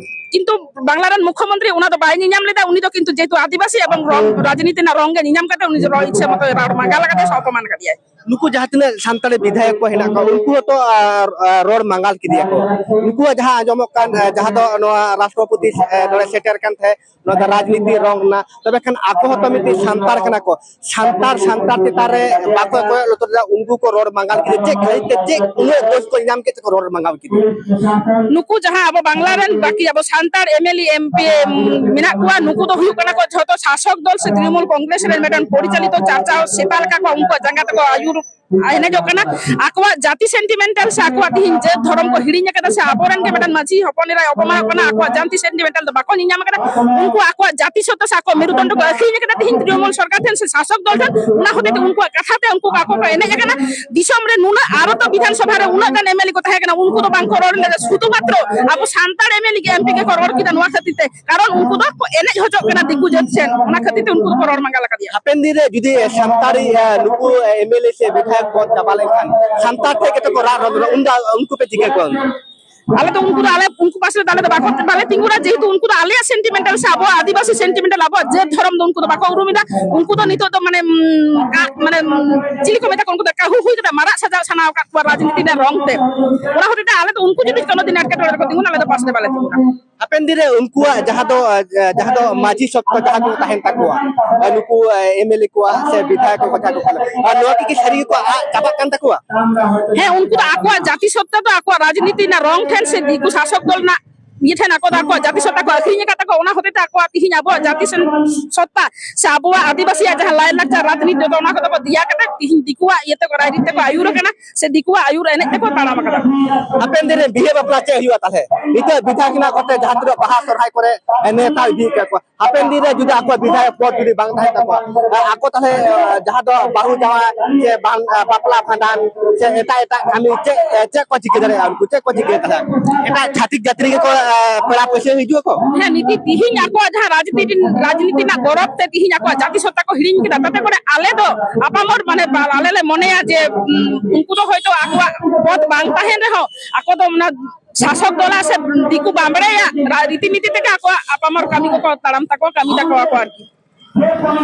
ᱠᱤᱱᱛᱩ ᱵᱟᱝᱞᱟ ᱨᱮᱱ ᱢᱩᱠᱷᱭᱚᱢᱚᱱᱛᱨᱤ ᱚᱱᱟ ᱫᱚ ᱵᱟᱭ ᱧᱮᱧᱟᱢ ᱞᱮᱫᱟ, ᱩᱱᱤ ᱫᱚ ᱠᱤᱱᱛᱩ ᱡᱮᱦᱮᱛᱩ ᱟᱹᱫᱤᱵᱟᱹᱥᱤ ᱮᱵᱚᱝ ᱨᱚᱝ, ᱨᱟᱡᱽᱱᱤᱛᱤ ᱨᱮᱱᱟᱜ ᱨᱚᱝ ᱜᱮ ᱧᱮᱧᱟᱢ ᱠᱟᱛᱮ ᱩᱱᱤ ᱫᱚ ᱨᱚᱲ ᱤᱪᱪᱷᱟᱹ ᱢᱚᱛᱚ ᱨᱚᱲ ᱢᱟᱸᱜᱟᱞ ᱟᱠᱟᱫᱮᱭᱟ ᱥᱮ ᱚᱯᱚᱢᱟᱱ ᱟᱠᱟᱫᱮᱭᱟᱭ᱾ ᱱᱩᱠᱩ ᱡᱟᱦᱟᱸ ᱛᱤᱱᱟᱹᱜ ᱥᱟᱱᱛᱟᱲᱤ ᱵᱤᱫᱷᱟᱭᱚᱠ ᱠᱚ ᱦᱮᱱᱟᱜ ᱠᱚᱣᱟ, ᱩᱱᱠᱩ ᱦᱚᱸᱛᱚ, ᱟᱨ, ᱟᱨ, ᱨᱚᱲ ᱢᱟᱸᱜᱟᱞ ᱠᱮᱫᱮᱭᱟ ᱠᱚ᱾ ᱱᱩᱠᱩᱣᱟᱜ ᱡᱟᱦᱟᱸ ᱟᱸᱡᱚᱢᱚᱜ ᱠᱟᱱ, ᱟᱨ, ᱡᱟᱦᱟᱸ ᱫᱚ ᱱᱚᱣᱟ ᱨᱟᱥᱴᱨᱚᱯᱚᱛᱤ, ᱟᱨ, ᱱᱚᱰᱮ ᱥᱮᱴᱮᱨ ᱠᱟᱱ ᱛᱟᱦᱮᱸᱫ, ᱱᱚᱣᱟ ᱫᱚ ᱨᱟᱡᱽᱱᱤᱛᱤ ᱨᱚᱝ ᱨᱮᱱᱟᱜ, ᱛᱚᱵᱮ ᱠᱷᱟᱱ ᱟᱠᱚ ᱦᱚᱸᱛᱚ ᱢᱤᱫᱴᱤᱡ ᱥᱟᱱᱛᱟᱲ ᱠᱟᱱᱟ ᱠᱚ᱾ ᱥᱟᱱᱛᱟᱲ, ᱥᱟᱱᱛᱟᱲ ᱪᱮᱛᱟᱱ ᱨᱮ ᱵᱟᱠᱚ ᱠᱚᱭᱚᱜ ᱞᱩᱛᱩᱨ ᱞᱮᱫᱟ, ᱩᱱᱠᱩ ᱠᱚ ᱨᱚᱲ ᱢᱟᱸᱜᱟᱞ ᱠᱮᱫᱟ᱾ ᱪᱮᱫ ᱠᱷᱟᱹᱛᱤᱨ ᱛᱮ, ᱪᱮᱫ ᱩᱱᱟᱹᱜ ᱫᱳᱥ ᱠᱚ ᱧᱟᱢ ᱠᱮᱫ ᱛᱮᱠᱚ ᱨᱚᱲ ᱢᱟᱸᱜᱟᱞ ᱠᱮᱫᱟ? ᱱᱩᱠᱩ ᱡᱟᱦᱟᱸ ᱟᱵᱚ ᱵᱟᱝᱞᱟ ᱨᱮᱱ ᱵᱟᱹᱠᱤ ᱟᱵᱚ Santal M L A, M P ᱢᱮᱱᱟᱜ ᱠᱚᱣᱟ, ᱱᱩᱠᱩ ᱫᱚ ᱦᱩᱭᱩᱜ ᱠᱟᱱᱟ ᱠᱚ ᱡᱷᱚᱛᱚ ᱥᱟᱥᱚᱠ ᱫᱚᱞ ᱥᱮ ᱛᱨᱤᱱᱢᱩᱞ ᱠᱚᱝᱜᱨᱮᱥ ᱨᱮᱱ ᱢᱤᱫᱴᱟᱝ ᱯᱚᱨᱤᱪᱟᱞᱤᱛᱚ ᱪᱟᱨᱪᱟᱣ ᱥᱮᱛᱟ ᱞᱮᱠᱟ ᱠᱚ ᱩᱱᱠᱩᱣᱟᱜ ᱡᱟᱸᱜᱟ ᱛᱮᱠᱚ ᱟᱹᱭᱩᱨ ᱮᱱᱮᱡᱚᱜ ᱠᱟᱱᱟ᱾ ᱟᱠᱚᱣᱟᱜ ᱡᱟᱹᱛᱤ ᱥᱮᱱᱴᱤᱢᱮᱱᱴᱟᱞ ᱥᱮ ᱟᱠᱚᱣᱟᱜ ᱛᱤᱦᱤᱧ ᱡᱟᱹᱛ ᱫᱷᱚᱨᱚᱢ ᱠᱚ ᱦᱤᱲᱤᱧ ᱟᱠᱟᱫᱟ ᱥᱮ ᱟᱵᱚᱨᱮᱱ ᱜᱮ ᱢᱤᱫᱴᱟᱝ ᱢᱟᱹᱡᱷᱤ ᱦᱚᱯᱚᱱ ᱮᱨᱟᱭ ᱚᱯᱚᱢᱟᱱᱚᱜ ᱠᱟᱱᱟ, ᱟᱠᱚᱣᱟᱜ ᱡᱟᱹᱛᱤ ᱥᱮᱱᱴᱤᱢᱮᱱᱴᱟᱞ ᱫᱚ ᱵᱟᱠᱚ ᱧᱮᱧᱟᱢ ᱟᱠᱟᱫᱟ᱾ ᱩᱱᱠᱩ ᱟᱠᱚᱣᱟᱜ ᱡᱟᱹᱛᱤ ᱥᱚᱛᱛᱟ ᱥᱮ ᱟᱠᱚᱣᱟᱜ ᱢᱮᱨᱩᱫᱚᱱᱰᱚ ᱠᱚ ᱟᱹᱠᱷᱨᱤᱧ ᱟᱠᱟᱫᱟ ᱛᱤᱦᱤᱧ ᱛᱨᱤᱱᱢᱩᱞ ᱥᱚᱨᱠᱟᱨ ᱴᱷᱮᱱ ᱥᱮ ᱥᱟᱥᱚᱠ ᱫᱚᱞ ᱴᱷᱮᱱ᱾ ᱚᱱᱟ ᱦᱚᱛᱮ ᱛᱮ ᱩᱱᱠᱩᱣᱟᱜ ᱠᱟᱛᱷᱟ ᱛᱮ ᱩᱱᱠᱩ ᱟᱠᱚ ᱠᱚ ᱮᱱᱮᱡ ᱟᱠᱟᱱᱟ᱾ ᱫᱤᱥᱚᱢ ᱨᱮ ᱱᱩᱱᱟᱹᱜ ᱟᱨᱚ ᱛᱚ ᱵᱤᱫᱷᱟᱱ ᱥᱚᱵᱷᱟ ᱨᱮ ᱩᱱᱟᱹᱜ ᱜᱟᱱ ᱮᱢ ᱮᱞ ᱮ ᱠᱚ ᱛᱟᱦᱮᱸ ᱠᱟᱱᱟ, ᱩᱱᱠᱩ ᱫᱚ ᱵᱟᱝ ᱠᱚ ᱨᱚᱲ ᱞᱮᱫᱟ᱾ ᱥᱩᱫᱷᱩ ᱢᱟᱛᱨᱚ ᱟᱵᱚ ᱥᱟᱱᱛᱟᱲ ᱮᱢ ᱮᱞ ᱮ ᱜᱮ ᱮᱢ ᱯᱤ ᱜᱮᱠᱚ ᱨᱚᱲ ᱠᱮᱫᱟ ᱱᱚᱣᱟ ᱠᱷᱟᱹᱛᱤᱨ ᱛᱮ, ᱠᱟᱨᱚᱱ ᱩᱱᱠᱩ ᱫᱚ ᱠᱚ ᱮᱱᱮᱡ ᱦᱚᱪᱚᱜ ᱠᱟᱱᱟ ᱫᱤᱠᱩ ᱡᱟᱹᱛ ᱴᱷᱮᱱ, ᱚᱱᱟ ᱠᱷᱟᱹᱛᱤᱨ ᱛᱮ ᱩᱱᱠᱩ ᱫᱚᱠᱚ ᱨᱚᱲ ᱢᱟᱸᱜᱟᱞ ᱟᱠᱟᱫᱮᱭᱟ᱾ ᱦᱟᱯᱮᱱ ᱫᱤᱱ ᱨᱮ ᱡᱩᱫᱤ ᱥᱟᱱᱛᱟᱲᱤ, ᱟᱨ, ᱱᱩᱠᱩ, ᱟᱨ, ᱮᱢ ᱮᱞ ᱮ ᱥᱮ ᱵᱤᱫᱷᱟᱭᱚᱠ ᱯᱚᱫ ᱪᱟᱵᱟ ᱞᱮᱱᱠᱷᱟᱱ ᱥᱟᱱᱛᱟᱲ ᱴᱷᱮᱱ ᱜᱮᱛᱚ ᱠᱚ ᱨᱟᱜ ᱨᱚᱫᱚᱱᱟ, ᱩᱱᱫᱚ ᱩᱱᱠᱩ ᱯᱮ ᱪᱤᱠᱟᱹ ᱠᱚᱣᱟ? ᱟᱞᱮ ᱫᱚ ᱩᱱᱠᱩ ᱫᱚ ᱟᱞᱮ, ᱩᱱᱠᱩ ᱯᱟᱥᱮ ᱫᱚ ᱟᱞᱮ ᱫᱚ ᱵᱟᱠᱚ, ᱵᱟᱞᱮ ᱛᱤᱸᱜᱩᱱᱟ, ᱡᱮᱦᱮᱛᱩ ᱩᱱᱠᱩ ᱫᱚ ᱟᱞᱮᱭᱟᱜ ᱥᱮᱱᱴᱤᱢᱮᱱᱴᱟᱞ ᱥᱮ ᱟᱵᱚᱣᱟᱜ ᱟᱹᱫᱤᱵᱟᱹᱥᱤ ᱥᱮᱱᱴᱤᱢᱮᱱᱴᱟᱞ, ᱟᱵᱚᱣᱟᱜ ᱡᱟᱹᱛ ᱫᱷᱚᱨᱚᱢ ᱫᱚ ᱩᱱᱠᱩ ᱫᱚ ᱵᱟᱠᱚ ᱩᱨᱩᱢ ᱮᱫᱟ᱾ ᱩᱱᱠᱩ ᱫᱚ ᱱᱤᱛᱚᱜ ᱫᱚ ᱢᱟᱱᱮ, ᱩᱢ, ᱠᱟ-, ᱢᱟᱱᱮ, ᱩᱢ, ᱪᱤᱞᱤ ᱠᱚ ᱢᱮᱛᱟ ᱠᱚᱣᱟ, ᱩᱱᱠᱩ ᱫᱚ ᱠᱟᱹᱦᱩ ᱦᱩᱭ ᱠᱟᱛᱮ ᱢᱟᱨᱟᱜ ᱥᱟᱡᱟᱣ ᱥᱟᱱᱟ ᱟᱠᱟᱫ ᱠᱚᱣᱟ ᱨᱟᱡᱽᱱᱤᱛᱤ ᱨᱮᱱᱟᱜ ᱨᱚᱝ ᱛᱮ᱾ ᱚᱱᱟ ᱦᱚᱛᱮ ᱛᱮ ᱟᱞᱮ ᱫᱚ ᱩᱱᱠᱩ ᱡᱩᱫᱤ ᱠᱳᱱᱳ ᱫᱤᱱ ᱮᱴᱠᱮᱴᱚᱬᱮ ᱨᱮᱠᱚ ᱛᱤᱸᱜᱩᱱᱟ, ᱟᱞᱮ ᱫᱚ ᱯᱟᱥ ᱨᱮ ᱵᱟᱞᱮ ᱛᱤᱸᱜᱩᱱᱟ᱾ ᱦᱟᱯᱮᱱ ᱫᱤᱱ ᱨᱮ ᱩᱱᱠᱩᱣᱟᱜ ᱡᱟᱦᱟᱸ ᱫᱚ, ᱟᱨ, ᱡᱟᱦᱟᱸ ᱫᱚ ᱢᱟᱹᱡᱷᱤ ᱥᱚᱛᱛᱟ ᱡᱟᱦᱟᱸ ᱠᱚ ᱛᱟᱦᱮᱱ ᱛᱟᱠᱚᱣᱟ, ᱟᱨ, ᱱᱩᱠᱩ, ᱟᱨ, ᱮᱢ ᱮᱞ ᱮ ᱠᱚᱣᱟᱜ ᱥᱮ ᱵᱤᱫᱷᱟᱭᱚᱠ ᱠᱚ ᱡᱟᱦᱟᱸ ᱠᱚ ᱠᱟᱱᱟ, ᱟᱨ ᱱᱚᱣᱟ ᱠᱤ ᱥᱟᱹᱨᱤ ᱜᱮᱠᱚ ᱟᱫ ᱪᱟᱵᱟᱜ ᱠᱟᱱ ᱛᱟᱠᱚᱣᱟ? ᱦᱮᱸ, ᱩᱱᱠᱩ ᱫᱚ ᱟᱠᱚᱣᱟᱜ ᱡᱟᱹᱛᱤ ᱥᱚᱛᱛᱟ ᱫᱚ ᱟᱠᱚᱣᱟᱜ ᱨᱟᱡᱽᱱᱤᱛᱤ ᱨᱮᱱᱟᱜ ᱨᱚᱝ ᱴᱷᱮᱱ ᱥᱮ ᱫᱤᱠᱩ ᱥᱟᱥᱚᱠ ᱫᱚᱞ ᱨᱮᱱᱟᱜ ᱤᱭᱟᱹ ᱴᱷᱮᱱ ᱟᱠᱚ ᱫᱚ ᱟᱠᱚᱣᱟᱜ ᱡᱟᱹᱛᱤ ᱥᱚᱛᱛᱟ ᱠᱚ ᱟᱹᱠᱷᱨᱤᱧ ᱟᱠᱟᱫ ᱛᱟᱠᱚᱣᱟ᱾ ᱚᱱᱟ ᱦᱚᱛᱮ ᱛᱮ ᱟᱠᱚᱣᱟᱜ ᱛᱤᱦᱤᱧ ᱟᱵᱚᱣᱟᱜ ᱡᱟᱹᱛᱤ ᱥᱮᱱ ᱥᱚᱛᱛᱟ ᱥᱮ ᱟᱵᱚᱣᱟᱜ ᱟᱹᱫᱤᱵᱟᱹᱥᱤᱭᱟᱜ ᱡᱟᱦᱟᱸ ᱞᱟᱭᱼᱞᱟᱠᱪᱟᱨ ᱨᱟᱡᱽᱱᱤᱛᱤ ᱫᱚ ᱚᱱᱟ ᱠᱚᱫᱚ ᱠᱚ ᱫᱮᱭᱟ ᱠᱟᱛᱮ ᱛᱤᱦᱤᱧ ᱫᱤᱠᱩᱣᱟᱜ ᱤᱭᱟᱹ ᱛᱮᱠᱚ ᱨᱟᱡᱽᱱᱤᱛᱤ ᱛᱮᱠᱚ ᱟᱹᱭᱩᱨ ᱟᱠᱟᱱᱟ ᱥᱮ ᱫᱤᱠᱩᱣᱟᱜ ᱟᱹᱭᱩᱨ ᱮᱱᱮᱡ ᱛᱮᱠᱚ ᱛᱟᱲᱟᱢ ᱟᱠᱟᱫᱟ᱾ ᱦᱟᱯᱮᱱ ᱫᱤᱱ ᱨᱮ ᱵᱤᱦᱟᱹ ᱵᱟᱯᱞᱟ ᱪᱮᱫ ᱦᱩᱭᱩᱜᱼᱟ ᱛᱟᱦᱞᱮ? ᱱᱤᱛᱚᱜ ᱵᱤᱫᱷᱟᱭᱚᱠ ᱦᱮᱱᱟᱜ ᱠᱚᱛᱮ ᱡᱟᱦᱟᱸ ᱛᱤᱱᱟᱹᱜ ᱵᱟᱦᱟ ᱥᱚᱨᱦᱟᱭ ᱠᱚᱨᱮ ᱱᱮᱣᱛᱟ ᱤᱫᱤᱭᱮᱫ ᱠᱚᱣᱟ, ᱦᱟᱯᱮᱱ ᱫᱤᱱ ᱨᱮ ᱡᱩᱫᱤ ᱟᱠᱚᱣᱟᱜ ᱵᱤᱫᱷᱟᱭᱚᱠ ᱯᱚᱫ ᱡᱩᱫᱤ ᱵᱟᱝ ᱛᱟᱦᱮᱱ ᱛᱟᱠᱚᱣᱟ, ᱟᱠᱚ ᱛᱟᱦᱚᱞᱮ ᱡᱟᱦᱟᱸ ᱫᱚ ᱵᱟᱹᱦᱩ ᱡᱟᱶᱟᱭ ᱥᱮ ᱵᱟᱝ, ᱵᱟᱯᱞᱟ ᱵᱷᱟᱸᱰᱟᱱ ᱥᱮ ᱮᱴᱟᱜ ᱮᱴᱟᱜ ᱠᱟᱹᱢᱤ ᱪᱮᱫ, ᱪᱮᱫ ᱠᱚ ᱪᱤᱠᱟᱹ ᱫᱟᱲᱮᱭᱟᱜᱼᱟ? ᱩᱱᱠᱩ ᱪᱮᱫ ᱠᱚ ᱪᱤᱠᱟᱹᱭᱟ ᱛᱟᱦᱚᱞᱮ? ᱮᱴᱟᱜ ᱪᱷᱟᱹᱛᱤᱠ ᱡᱟᱹᱛᱤ ᱨᱮᱜᱮ ᱠᱚ ᱯᱮᱲᱟ ᱯᱟᱹᱥᱤ ᱦᱤᱡᱩᱜ ᱟᱠᱚ? ᱦᱮᱸ, ᱱᱤᱛᱤ ᱛᱤᱦᱤᱧ ᱟᱠᱚᱣᱟᱜ ᱡᱟᱦᱟᱸ ᱨᱟᱡᱽᱱᱤᱛᱤ, ᱨᱟᱡᱽᱱᱤᱛᱤ ᱨᱮᱱᱟᱜ ᱜᱚᱨᱚᱵᱽ ᱛᱮ ᱛᱤᱦᱤᱧ ᱟᱠᱚᱣᱟᱜ ᱡᱟᱹᱛᱤ ᱥᱚᱛᱛᱟ ᱠᱚ ᱦᱤᱲᱤᱧ ᱠᱮᱫᱟ, ᱛᱟᱛᱮ ᱠᱚᱨᱮ ᱟᱞᱮ ᱫᱚ ᱟᱯᱟᱢᱚᱨ ᱢᱟᱱᱮ ᱵᱟ-, ᱟᱞᱮ ᱞᱮ ᱢᱚᱱᱮᱭᱟ ᱡᱮ, ᱩᱱᱠᱩ ᱫᱚ ᱦᱚᱭᱛᱳ ᱟᱠᱚᱣᱟᱜ ᱯᱚᱫ ᱵᱟᱝ ᱛᱟᱦᱮᱱ ᱨᱮᱦᱚᱸ ᱟᱠᱚ ᱫᱚ ᱚᱱᱟ ᱥᱟᱥᱚᱠ ᱫᱚᱞᱟ ᱥᱮ ᱫᱤᱠᱩ ᱵᱟᱢᱵᱲᱮᱭᱟᱜ ᱨᱟ-, ᱨᱤᱛᱤ ᱱᱤᱛᱤ ᱛᱮᱜᱮ ᱟᱠᱚᱣᱟᱜ ᱟᱯᱟᱢᱚᱨ ᱠᱟᱹᱢᱤ ᱠᱚᱠᱚ ᱛᱟᱲᱟᱢ ᱛᱟᱠᱚᱣᱟ, ᱠᱟᱹᱢᱤ ᱛᱟᱠᱚᱣᱟ ᱠᱚ ᱟᱨᱠᱤ᱾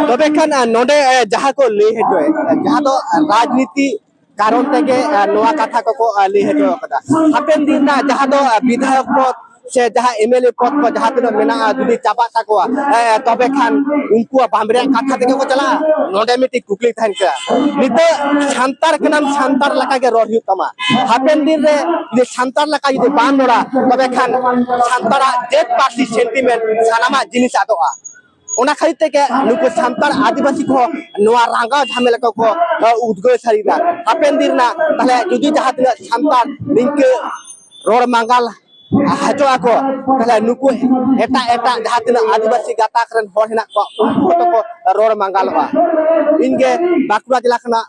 ᱛᱚᱵᱮ ᱠᱷᱟᱱ, ᱟᱨ ᱱᱚᱰᱮ, ᱟᱨ ᱡᱟᱦᱟᱸ ᱠᱚ ᱞᱟᱹᱭ ᱦᱚᱪᱚᱭᱮᱫ, ᱟᱨ ᱡᱟᱦᱟᱸ ᱫᱚ ᱨᱟᱡᱽᱱᱤᱛᱤ ᱠᱟᱨᱚᱱ ᱛᱮᱜᱮ, ᱟᱨ ᱱᱚᱣᱟ ᱠᱟᱛᱷᱟ ᱠᱚᱠᱚ, ᱟᱨ ᱞᱟᱹᱭ ᱦᱚᱪᱚ ᱠᱟᱫᱟ᱾ ᱦᱟᱯᱮᱱ ᱫᱤᱱ ᱨᱮᱱᱟᱜ ᱡᱟᱦᱟᱸ ᱫᱚ, ᱟᱨ ᱵᱤᱫᱷᱟᱭᱚᱠ ᱯᱚᱫ ᱥᱮ ᱡᱟᱦᱟᱸ ᱮᱢ ᱮᱞ ᱮ ᱯᱚᱫ ᱠᱚ ᱡᱟᱦᱟᱸ ᱛᱤᱱᱟᱹᱜ ᱢᱮᱱᱟᱜᱼᱟ, ᱡᱩᱫᱤ ᱪᱟᱵᱟᱜ ᱛᱟᱠᱚᱣᱟ, ᱮ, ᱛᱚᱵᱮ ᱠᱷᱟᱱ ᱩᱱᱠᱩᱣᱟᱜ ᱵᱟᱢᱵᱲᱮᱭᱟᱜ ᱠᱟᱛᱷᱟ ᱛᱮᱜᱮ ᱠᱚ ᱪᱟᱞᱟᱜᱼᱟ? ᱱᱚᱰᱮ ᱢᱤᱫᱴᱤᱡ ᱠᱩᱠᱞᱤ ᱛᱟᱦᱮᱱ ᱠᱟᱱᱟ᱾ ᱱᱤᱛᱚᱜ ᱥᱟᱱᱛᱟᱲ ᱠᱟᱱᱟᱢ, ᱥᱟᱱᱛᱟᱲ ᱞᱮᱠᱟ ᱜᱮ ᱨᱚᱲ ᱦᱩᱭᱩᱜ ᱛᱟᱢᱟ᱾ ᱦᱟᱯᱮᱱ ᱫᱤᱱ ᱨᱮ ᱡᱩᱫᱤ ᱥᱟᱱᱛᱟᱲ ᱞᱮᱠᱟ ᱡᱩᱫᱤ ᱵᱟᱢ ᱨᱚᱲᱟ, ᱛᱚᱵᱮ ᱠᱷᱟᱱ ᱥᱟᱱᱛᱟᱲᱟᱜ ᱡᱟᱹᱛ ᱯᱟᱹᱨᱥᱤ ᱥᱮᱱᱴᱤᱢᱮᱱᱴ ᱥᱟᱱᱟᱢᱟᱜ ᱡᱤᱱᱤᱥ ᱟᱫᱚᱜᱼᱟ᱾ ᱚᱱᱟ ᱠᱷᱟᱹᱛᱤᱨ ᱛᱮᱜᱮ ᱱᱩᱠᱩ ᱥᱟᱱᱛᱟᱲ ᱟᱹᱫᱤᱵᱟᱹᱥᱤ ᱠᱚᱦᱚᱸ ᱱᱚᱣᱟ ᱨᱟᱸᱜᱟᱣ ᱡᱷᱟᱢᱮᱞᱟ ᱠᱚᱠᱚ, ᱮ, ᱩᱫᱽᱜᱟᱹᱣ ᱥᱟᱹᱨᱤᱭᱮᱫᱟ᱾ ᱦᱟᱯᱮᱱ ᱫᱤᱱ ᱨᱮᱱᱟᱜ ᱛᱟᱦᱞᱮ ᱡᱩᱫᱤ ᱡᱟᱦᱟᱸ ᱛᱤᱱᱟᱹᱜ ᱥᱟᱱᱛᱟᱲ ᱱᱤᱝᱠᱟᱹ ᱨᱚᱲ ᱢᱟᱸᱜᱟᱞ ᱦᱚᱪᱚᱜ ᱟᱠᱚ, ᱛᱟᱦᱞᱮ ᱱᱩᱠᱩ ᱮᱴᱟᱜ ᱮᱴᱟᱜ ᱡᱟᱦᱟᱸ ᱛᱤᱱᱟᱹᱜ ᱟᱹᱫᱤᱵᱟᱹᱥᱤ ᱜᱟᱛᱟᱠ ᱨᱮᱱ ᱦᱚᱲ ᱦᱮᱱᱟᱜ ᱠᱚᱣᱟ, ᱩᱱᱠᱩ ᱦᱚᱸᱛᱚ ᱠᱚ ᱨᱚᱲ ᱢᱟᱸᱜᱟᱞᱚᱜᱼᱟ᱾ ᱤᱧᱜᱮ ᱵᱟᱸᱠᱩᱲᱟ ᱡᱮᱞᱟ ᱠᱷᱚᱱᱟᱜ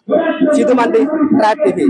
ᱥᱤᱫᱷᱩ ᱢᱟᱱᱰᱤ, ᱴᱨᱟᱭᱤᱵᱽ ᱴᱤᱵᱷᱤ᱾